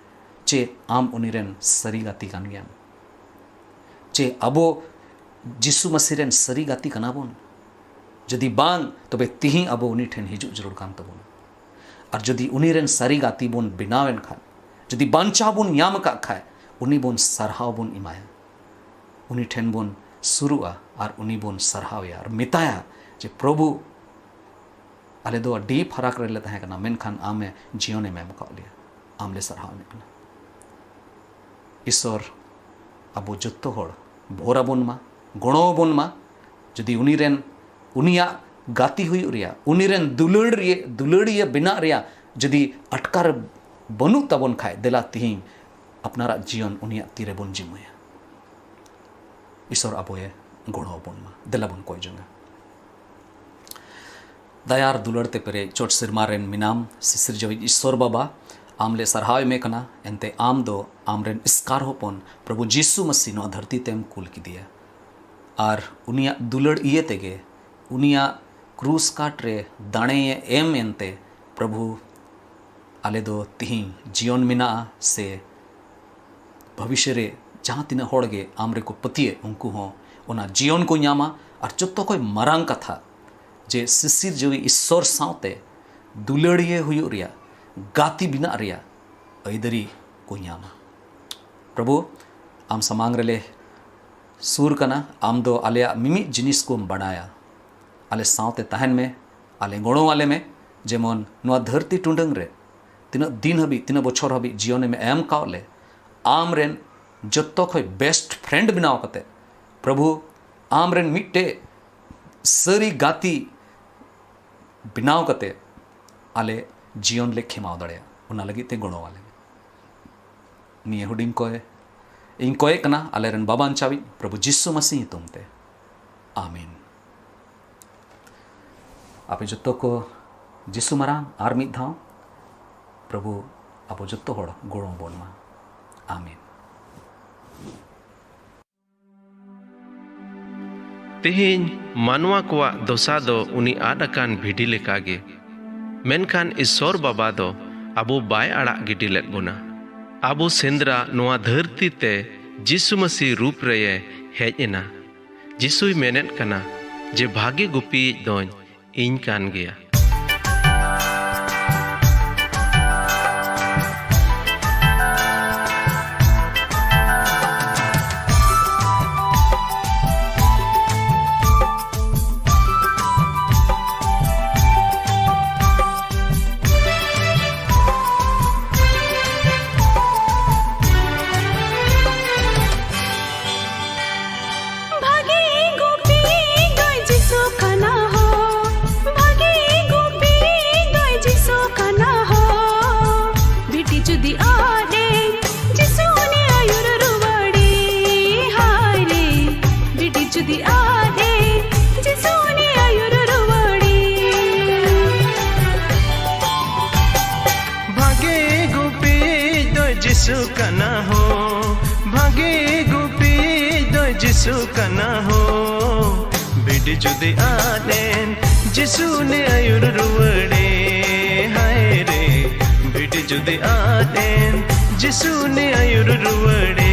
ᱪᱮ ᱟᱢ ᱩᱱᱤ ᱨᱮᱱ ᱥᱟᱹᱨᱤ ᱜᱟᱛᱮ ᱠᱟᱱ ᱜᱮᱭᱟᱢ? ᱪᱮ ᱟᱵᱚ ᱡᱤᱥᱩ ᱢᱟᱹᱥᱤ ᱨᱮᱱ ᱥᱟᱹᱨᱤ ᱜᱟᱛᱮ ᱠᱟᱱᱟ ᱵᱚᱱ? ᱡᱩᱫᱤ ᱵᱟᱝ, ᱛᱚᱵᱮ ᱛᱤᱦᱤᱧ ᱟᱵᱚ ᱩᱱᱤ ᱴᱷᱮᱱ ᱦᱤᱡᱩᱜ ᱡᱟᱹᱨᱩᱲ ᱠᱟᱱ ᱛᱟᱵᱚᱱᱟ᱾ ᱟᱨ ᱡᱩᱫᱤ ᱩᱱᱤ ᱨᱮᱱ ᱥᱟᱹᱨᱤ ᱜᱟᱛᱮ ᱵᱚᱱ ᱵᱮᱱᱟᱣ ᱮᱱ ᱠᱷᱟᱱ, ᱡᱩᱫᱤ ᱵᱟᱧᱪᱟᱣ ᱵᱚᱱ ᱧᱟᱢ ᱟᱠᱟᱫ ᱠᱷᱟᱱ, ᱩᱱᱤ ᱵᱚᱱ ᱥᱟᱨᱦᱟᱣ ᱵᱚᱱ ᱮᱢᱟᱭᱟ᱾ ᱩᱱᱤ ᱴᱷᱮᱱ ᱵᱚᱱ ᱥᱩᱨᱩᱜᱼᱟ ᱟᱨ ᱩᱱᱤ ᱵᱚᱱ ᱥᱟᱨᱦᱟᱣᱮᱭᱟ ᱟᱨ ᱢᱮᱛᱟᱭᱟ ᱡᱮ, "ᱯᱨᱚᱵᱷᱩ, ᱟᱞᱮ ᱫᱚ ᱟᱹᱰᱤ ᱯᱷᱟᱨᱟᱠ ᱨᱮᱞᱮ ᱛᱟᱦᱮᱸ ᱠᱟᱱᱟ, ᱢᱮᱱᱠᱷᱟᱱ ᱟᱢᱮ ᱡᱤᱭᱚᱱᱮᱢ ᱮᱢ ᱟᱠᱟᱫ ᱞᱮᱭᱟ, ᱟᱢ ᱞᱮ ᱥᱟᱨᱦᱟᱣ ᱮᱫ ᱠᱟᱱᱟ᱾" ᱤᱥᱚᱨ ᱟᱵᱚ ᱡᱚᱛᱚ ᱦᱚᱲ ᱵᱷᱳᱨ ᱟᱵᱚᱱ ᱢᱟ, ᱜᱚᱲᱚ ᱟᱵᱚᱱ ᱢᱟ᱾ ᱡᱩᱫᱤ ᱩᱱᱤ ᱨᱮᱱ, ᱩᱱᱤᱭᱟᱜ ᱜᱟᱛᱮ ᱦᱩᱭᱩᱜ ᱨᱮᱭᱟᱜ, ᱩᱱᱤ ᱨᱮᱱ ᱫᱩᱞᱟᱹᱲ ᱨᱮ, ᱫᱩᱞᱟᱹᱲᱤᱭᱟᱹ ᱵᱮᱱᱟᱜ ᱨᱮᱭᱟᱜ ᱡᱩᱫᱤ ᱟᱴᱠᱟᱨ ᱵᱟᱹᱱᱩᱜ ᱛᱟᱵᱚᱱ ᱠᱷᱟᱡ, ᱫᱮᱞᱟ ᱛᱤᱦᱤᱧ ᱟᱯᱱᱟᱨᱟᱜ ᱡᱤᱭᱚᱱ ᱩᱱᱤᱭᱟᱜ ᱛᱤᱨᱮ ᱵᱚᱱ ᱡᱤᱢᱟᱹᱭᱟ᱾ ᱤᱥᱚᱨ ᱟᱵᱚᱭᱮ ᱜᱚᱲᱚ ᱟᱵᱚᱱ ᱢᱟ᱾ ᱫᱮᱞᱟ ᱵᱚᱱ ᱠᱚᱭ ᱡᱚᱝᱟ᱾ ᱫᱟᱭᱟ ᱟᱨ ᱫᱩᱞᱟᱹᱲ ᱛᱮ ᱯᱮᱨᱮᱡ ᱪᱚᱴ ᱥᱮᱨᱢᱟ ᱨᱮᱱ ᱢᱮᱱᱟᱢ, ᱥᱤᱥᱤᱨ ᱡᱟᱹᱣᱤᱡ ᱤᱥᱚᱨ ᱵᱟᱵᱟ, ᱟᱢ ᱞᱮ ᱥᱟᱨᱦᱟᱣ ᱮᱢᱮ ᱠᱟᱱᱟ᱾ ᱮᱱᱛᱮ ᱟᱢ ᱫᱚ ᱟᱢ ᱨᱮᱱ ᱮᱥᱠᱟᱨ ᱦᱚᱯᱚᱱ ᱯᱨᱚᱵᱷᱩ ᱡᱤᱥᱩ ᱢᱟᱹᱥᱤ ᱱᱚᱣᱟ ᱫᱷᱟᱹᱨᱛᱤ ᱛᱮᱢ ᱠᱩᱞ ᱠᱮᱫᱮᱭᱟ᱾ ᱟᱨ ᱩᱱᱤᱭᱟᱜ ᱫᱩᱞᱟᱹᱲ ᱤᱭᱟᱹ ᱛᱮᱜᱮ, ᱩᱱᱤᱭᱟᱜ ᱠᱨᱩᱥ ᱠᱟᱴ ᱨᱮ ᱫᱟᱲᱮᱭᱮ ᱮᱢ ᱮᱱᱛᱮ, ᱯᱨᱚᱵᱷᱩ, ᱟᱞᱮ ᱫᱚ ᱛᱤᱦᱤᱧ ᱡᱤᱭᱚᱱ ᱢᱮᱱᱟᱜᱼᱟ, ᱥᱮ ᱵᱷᱚᱵᱤᱥᱥᱚ ᱨᱮ ᱡᱟᱦᱟᱸ ᱛᱤᱱᱟᱹᱜ ᱦᱚᱲ ᱜᱮ ᱟᱢ ᱨᱮᱠᱚ ᱯᱟᱹᱛᱭᱟᱹᱜ, ᱩᱱᱠᱩ ᱦᱚᱸ ᱚᱱᱟ ᱡᱤᱭᱚᱱ ᱠᱚ ᱧᱟᱢᱟ᱾ ᱟᱨ ᱡᱚᱛᱚ ᱠᱷᱚᱱ ᱢᱟᱨᱟᱝ ᱠᱟᱛᱷᱟ, ᱡᱮ ᱥᱤᱥᱤᱨ ᱡᱟᱹᱣᱤ ᱤᱥᱥᱚᱨ ᱥᱟᱶᱛᱮ ᱫᱩᱞᱟᱹᱲᱤᱭᱟᱹ ᱦᱩᱭᱩᱜ ᱨᱮᱭᱟᱜ, ᱜᱟᱛᱮ ᱵᱮᱱᱟᱜ ᱨᱮᱭᱟᱜ ᱟᱹᱭᱫᱟᱹᱨᱤ ᱠᱚ ᱧᱟᱢᱟ᱾ ᱯᱨᱚᱵᱷᱩ, ᱟᱢ ᱥᱟᱢᱟᱝ ᱨᱮᱞᱮ ᱥᱩᱨ ᱠᱟᱱᱟ᱾ ᱟᱢ ᱫᱚ ᱟᱞᱮᱭᱟᱜ ᱢᱤᱢᱤᱫ ᱡᱤᱱᱤᱥ ᱠᱚᱢ ᱵᱟᱰᱟᱭᱟ᱾ ᱟᱞᱮ ᱥᱟᱶᱛᱮ ᱛᱟᱦᱮᱱ ᱢᱮ, ᱟᱞᱮ ᱜᱚᱲᱚ ᱟᱞᱮ ᱢᱮ, ᱡᱮᱢᱚᱱ ᱱᱚᱣᱟ ᱫᱷᱟᱹᱨᱛᱤ ᱴᱩᱰᱟᱹᱝ ᱨᱮ ᱛᱤᱱᱟᱹᱜ ᱫᱤᱱ ᱦᱟᱹᱵᱤᱡ, ᱛᱤᱱᱟᱹᱜ ᱵᱚᱪᱷᱚᱨ ᱦᱟᱹᱵᱤᱡ ᱡᱤᱭᱚᱱᱮᱢ ᱮᱢ ᱠᱟᱣ ᱞᱮ, ᱟᱢ ᱨᱮᱱ ᱡᱚᱛᱚ ᱠᱷᱚᱱ best friend ᱵᱮᱱᱟᱣ ᱠᱟᱛᱮ, ᱯᱨᱚᱵᱷᱩ, ᱟᱢ ᱨᱮᱱ ᱢᱤᱫᱴᱮᱡ ᱥᱟᱹᱨᱤ ᱜᱟᱛᱮ ᱵᱮᱱᱟᱣ ᱠᱟᱛᱮ ᱟᱞᱮ ᱡᱤᱭᱚᱱ ᱞᱮ ᱠᱷᱮᱢᱟᱣ ᱫᱟᱲᱮᱭᱟᱜᱼᱟ, ᱚᱱᱟ ᱞᱟᱹᱜᱤᱫ ᱛᱮ ᱜᱚᱲᱚ ᱟᱞᱮ ᱢᱮ᱾ ᱱᱤᱭᱟᱹ ᱦᱩᱰᱤᱧ ᱠᱚᱭ ᱤᱧ ᱠᱚᱭᱮ ᱠᱟᱱᱟ ᱟᱞᱮᱨᱮᱱ ᱵᱟᱵᱟᱧᱪᱟᱣᱤᱡ ᱯᱨᱚᱵᱷᱩ ᱡᱤᱥᱩ ᱢᱟᱹᱥᱤ ᱧᱩᱛᱩᱢ ᱛᱮ, ᱟᱢᱮᱱ᱾ ᱟᱯᱮ ᱡᱚᱛᱚ ᱠᱚ ᱡᱤᱥᱩ ᱢᱟᱨᱟᱝ ᱟᱨ ᱢᱤᱫ ᱫᱷᱟᱣ ᱯᱨᱚᱵᱷᱩ ᱟᱵᱚ ᱡᱚᱛᱚ ᱦᱚᱲ ᱜᱚᱲᱚ ᱟᱵᱚᱱ ᱢᱟ᱾ ᱟᱢᱮᱱ᱾ ᱛᱮᱦᱮᱧ ᱢᱟᱱᱣᱟ ᱠᱚᱣᱟᱜ ᱫᱚᱥᱟ ᱫᱚ ᱩᱱᱤ ᱟᱫ ᱟᱠᱟᱱ ᱵᱷᱤᱰᱤ ᱞᱮᱠᱟᱜᱮ, ᱢᱮᱱᱠᱷᱟᱱ ᱤᱥᱥᱚᱨ ᱵᱟᱵᱟ ᱫᱚ ᱟᱵᱚ ᱵᱟᱭ ᱟᱲᱟᱜ ᱜᱤᱰᱤ ᱞᱮᱫ ᱵᱚᱱᱟ᱾ ᱟᱵᱚ ᱥᱮᱸᱫᱽᱨᱟ ᱱᱚᱣᱟ ᱫᱷᱟᱹᱨᱛᱤ ᱛᱮ ᱡᱤᱥᱩ ᱢᱟᱹᱥᱤ ᱨᱩᱯ ᱨᱮᱭᱮ ᱦᱮᱡ ᱮᱱᱟ᱾ ᱡᱤᱥᱩᱭ ᱢᱮᱱᱮᱫ ᱠᱟᱱᱟ ᱡᱮ ᱵᱷᱟᱜᱮ ᱜᱩᱯᱤᱭᱤᱡ ᱫᱚᱧ ᱤᱧ ᱠᱟᱱ ᱜᱮᱭᱟ᱾ ᱵᱷᱟᱜᱮ ᱜᱩᱯᱤ ᱫᱚᱭ ᱡᱤᱥᱩ ᱠᱟᱱᱟ ᱦᱳ, ᱵᱷᱟᱜᱮ ᱜᱩᱯᱤ ᱫᱚᱭ ᱡᱤᱥᱩ ᱠᱟᱱᱟ ᱦᱳ᱾ ᱵᱷᱤᱰᱤ ᱡᱩᱫᱤ ᱟᱫ ᱮᱱ, ᱡᱤᱥᱩ ᱩᱱᱤ ᱟᱹᱭᱩᱨ ᱨᱩᱣᱟᱹᱲᱮ᱾ ᱦᱟᱭ ᱨᱮ, ᱵᱷᱤᱰᱤ ᱡᱩᱫᱤ ᱟᱫ ᱮᱱ, ᱡᱤᱥᱩ ᱩᱱᱤ ᱟᱹᱭᱩᱨ ᱨᱩᱣᱟᱹᱲᱮ᱾ ᱵᱷᱟᱜᱮ ᱜᱩᱯᱤᱭᱤᱡ ᱫᱚᱭ ᱡᱤᱥᱩ ᱠᱟᱱᱟ ᱦᱳ, ᱵᱷᱟᱜᱮ ᱜᱩᱯᱤᱭᱤᱡ ᱫᱚᱭ ᱡᱤᱥᱩ ᱠᱟᱱᱟ ᱦᱳ᱾ ᱵᱷᱤᱰᱤ ᱡᱩᱫᱤ ᱟᱫ ᱮᱱ, ᱡᱤᱥᱩ ᱩᱱᱤ ᱟᱹᱭᱩᱨ ᱨᱩᱣᱟᱹᱲᱮ᱾ ᱦᱟᱭ ᱨᱮ, ᱵᱷᱤᱰᱤ ᱡᱩᱫᱤ ᱟᱫ ᱮᱱ, ᱡᱤᱥᱩ ᱩᱱᱤ ᱟᱹᱭᱩᱨ ᱨᱩᱣᱟᱹᱲᱮ᱾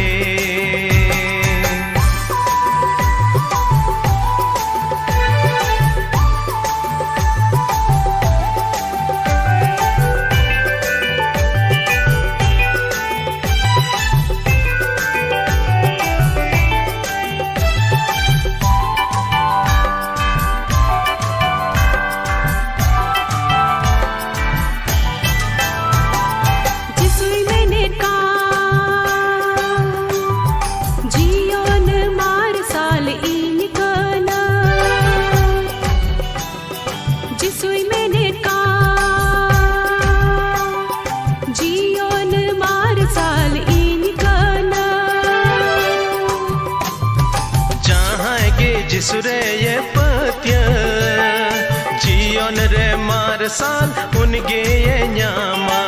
ᱡᱤᱥᱩᱭ ᱢᱮᱱᱮᱫ ᱠᱟᱱ, ᱡᱤᱥᱩ ᱨᱮᱭᱮ ᱯᱟᱹᱛᱭᱟᱹᱣ, ᱡᱤᱭᱚᱱ ᱨᱮ ᱢᱟᱨᱥᱟᱞ ᱩᱱᱤ ᱜᱮᱭᱮ ᱧᱟᱢᱟ᱾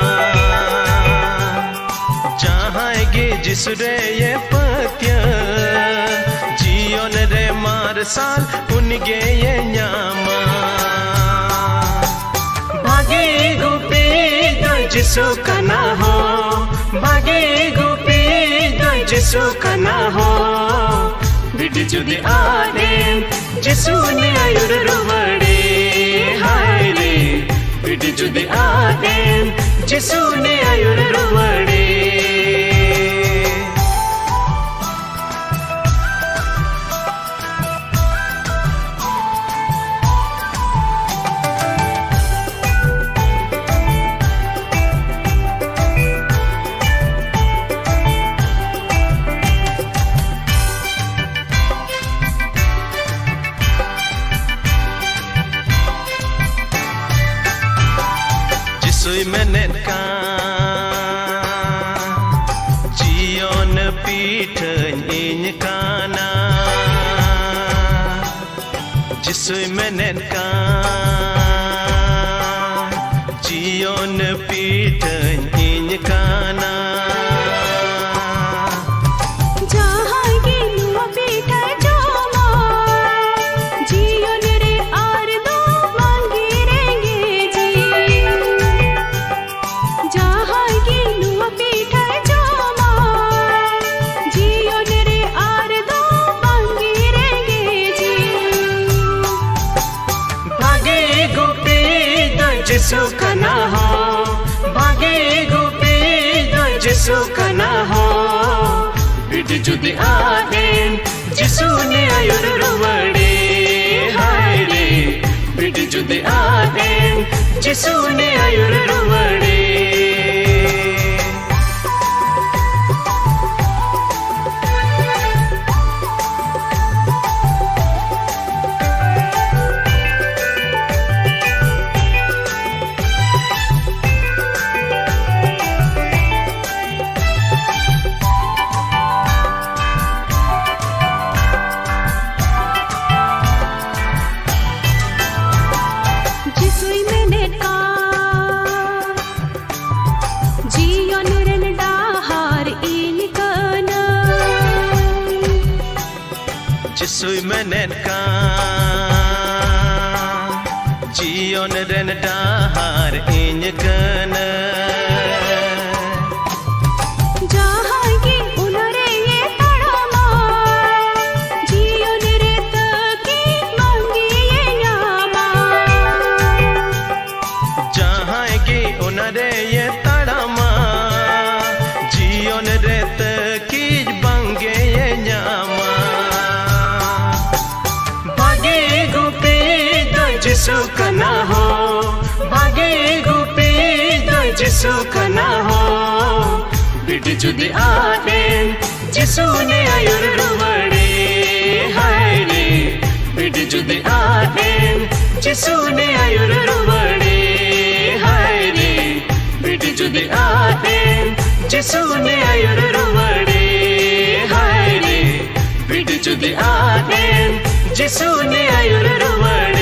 ᱡᱟᱦᱟᱸᱭ ᱜᱮ ᱡᱤᱥᱩ ᱨᱮᱭᱮ ᱯᱟᱹᱛᱭᱟᱹᱣ, ᱡᱤᱭᱚᱱ ᱨᱮ ᱢᱟᱨᱥᱟᱞ ᱩᱱᱤ ᱜᱮᱭᱮ ᱧᱟᱢᱟ᱾ ᱵᱷᱟᱜᱮ ᱜᱩᱯᱤ ᱫᱚ ᱡᱤᱥᱩ ᱠᱟᱱᱟ ᱦᱳ, ᱵᱷᱟᱜᱮ ᱜᱩᱯᱤ ᱫᱚ ᱡᱤᱥᱩ ᱠᱟᱱᱟ ᱦᱳ᱾ ᱵᱷᱤᱰᱤ ᱡᱩᱫᱤ ᱟᱫᱮᱢ, ᱡᱤᱥᱩ ᱩᱱᱤ ᱟᱹᱭᱩᱨ ᱨᱩᱣᱟᱹᱲᱮ᱾ ᱦᱟᱭ ᱨᱮ, ᱵᱷᱤᱰᱤ ᱡᱩᱫᱤ ᱟᱫᱮᱢ, ᱡᱤᱥᱩ ᱩᱱᱤ ᱟᱹᱭᱩᱨ ᱨᱩᱣᱟᱹᱲᱮ᱾ ᱡᱤᱥᱩᱭ ᱢᱮᱱᱮᱫ ᱠᱟᱱ, ᱡᱤᱭᱚᱱ ᱯᱤᱴᱷᱟᱹᱧ ᱤᱧ ᱠᱟᱱᱟ᱾ ᱡᱤᱥᱩᱭ ᱢᱮᱱᱮᱫ ᱠᱟᱱ, ᱡᱤᱭᱚᱱ ᱯᱤᱴᱷᱟᱹᱧ ᱤᱧ ᱠᱟᱱᱟ᱾ ᱡᱟᱦᱟᱸᱭ ᱜᱮ ᱱᱚᱣᱟ ᱯᱤᱴᱷᱟᱹᱭ ᱡᱚᱢᱟ, ᱡᱤᱭᱚᱱ ᱨᱮ ᱟᱨ ᱫᱚ ᱵᱟᱝᱜᱮ ᱨᱮᱸᱜᱮᱡᱮ᱾ ᱡᱟᱦᱟᱸᱭ ᱜᱮ ᱱᱚᱣᱟ ᱯᱤᱴᱷᱟᱹᱭ ᱡᱚᱢᱟ, ᱡᱤᱭᱚᱱ ᱨᱮ ᱟᱨ ᱫᱚ ᱵᱟᱝᱜᱮ ᱨᱮᱸᱜᱮᱡᱮ᱾ ᱵᱷᱟᱜᱮ ᱜᱩᱯᱤ ᱫᱚ ᱡᱤᱥᱩ ᱠᱟᱱᱟ ᱦᱳ, ᱵᱷᱟᱜᱮ ᱜᱩᱯᱤ ᱫᱚ ᱡᱤᱥᱩ ᱠᱟᱱᱟ ᱦᱳ᱾ ᱵᱷᱤᱰᱤ ᱡᱩᱫᱤ ᱟᱫᱮᱢ, ᱡᱤᱥᱩ ᱩᱱᱤ ᱟᱹᱭᱩᱨ ᱨᱩᱣᱟᱹᱲᱮ᱾ ᱦᱟᱭ ᱨᱮ, ᱵᱷᱤᱰᱤ ᱡᱩᱫᱤ ᱟᱫᱮᱢ, ᱡᱤᱥᱩ ᱩᱱᱤ ᱟᱹᱭᱩᱨ ᱨᱩᱣᱟᱹᱲᱮ᱾ ᱡᱤᱥᱩᱭ ᱢᱮᱱᱮᱫ ᱠᱟᱱ, ᱡᱤᱭᱚᱱ ᱨᱮᱱ ᱰᱟᱦᱟᱨ ᱤᱧ ᱠᱟᱱᱟ᱾ ᱡᱟᱦᱟᱸᱭ ᱜᱮ ᱚᱱᱟ ᱨᱮᱭᱮ ᱛᱟᱲᱟᱢᱟ, ᱡᱤᱭᱚᱱ ᱨᱮ ᱛᱟᱹᱠᱤᱱ ᱵᱟᱝᱜᱮᱭᱮ ᱧᱟᱢᱟ᱾ ᱡᱟᱦᱟᱸᱭ ᱜᱮ ᱚᱱᱟ ᱨᱮᱭᱮ ᱛᱟᱲᱟᱢᱟ, ᱡᱤᱭᱚᱱ ᱨᱮ ᱛᱟᱹᱠᱤᱡ ᱵᱟᱝᱜᱮᱭᱮ ᱧᱟᱢᱟ᱾ ᱵᱷᱟᱜᱮ ᱜᱩᱯᱤ ᱫᱚ ᱡᱤᱥᱩ ᱠᱟᱱᱟ ᱦᱳ, ᱵᱷᱟᱜᱮ ᱜᱩᱯᱤ ᱫᱚ ᱡᱤᱥᱩ ᱠᱟᱱᱟ ᱦᱳ᱾ ᱵᱤᱰᱤ ᱡᱩᱫᱤ ᱟᱫ ᱮᱱ, ᱡᱤᱥᱩ ᱱᱮ ᱟᱹᱭᱩᱨ ᱨᱩᱣᱟᱹᱲᱮ᱾ ᱦᱟᱭ ᱨᱮ, ᱵᱤᱰᱤ ᱡᱩᱫᱤ ᱟᱫ ᱮᱱ, ᱡᱤᱥᱩ ᱱᱮ ᱟᱹᱭᱩᱨ ᱨᱩᱣᱟᱹᱲᱮ᱾ ᱦᱟᱭ ᱨᱮ, ᱵᱤᱰᱤ ᱡᱩᱫᱤ ᱟᱫ ᱮᱱ, ᱡᱤᱥᱩ ᱱᱮ ᱟᱹᱭᱩᱨ ᱨᱩᱣᱟᱹᱲᱮ᱾ ᱦᱟᱭ ᱨᱮ, ᱵᱤᱰᱤ ᱡᱩᱫᱤ ᱟᱫ ᱮᱱ, ᱡᱤᱥᱩ ᱱᱮ ᱟᱹᱭᱩᱨ ᱨᱩᱣᱟᱹᱲᱮ᱾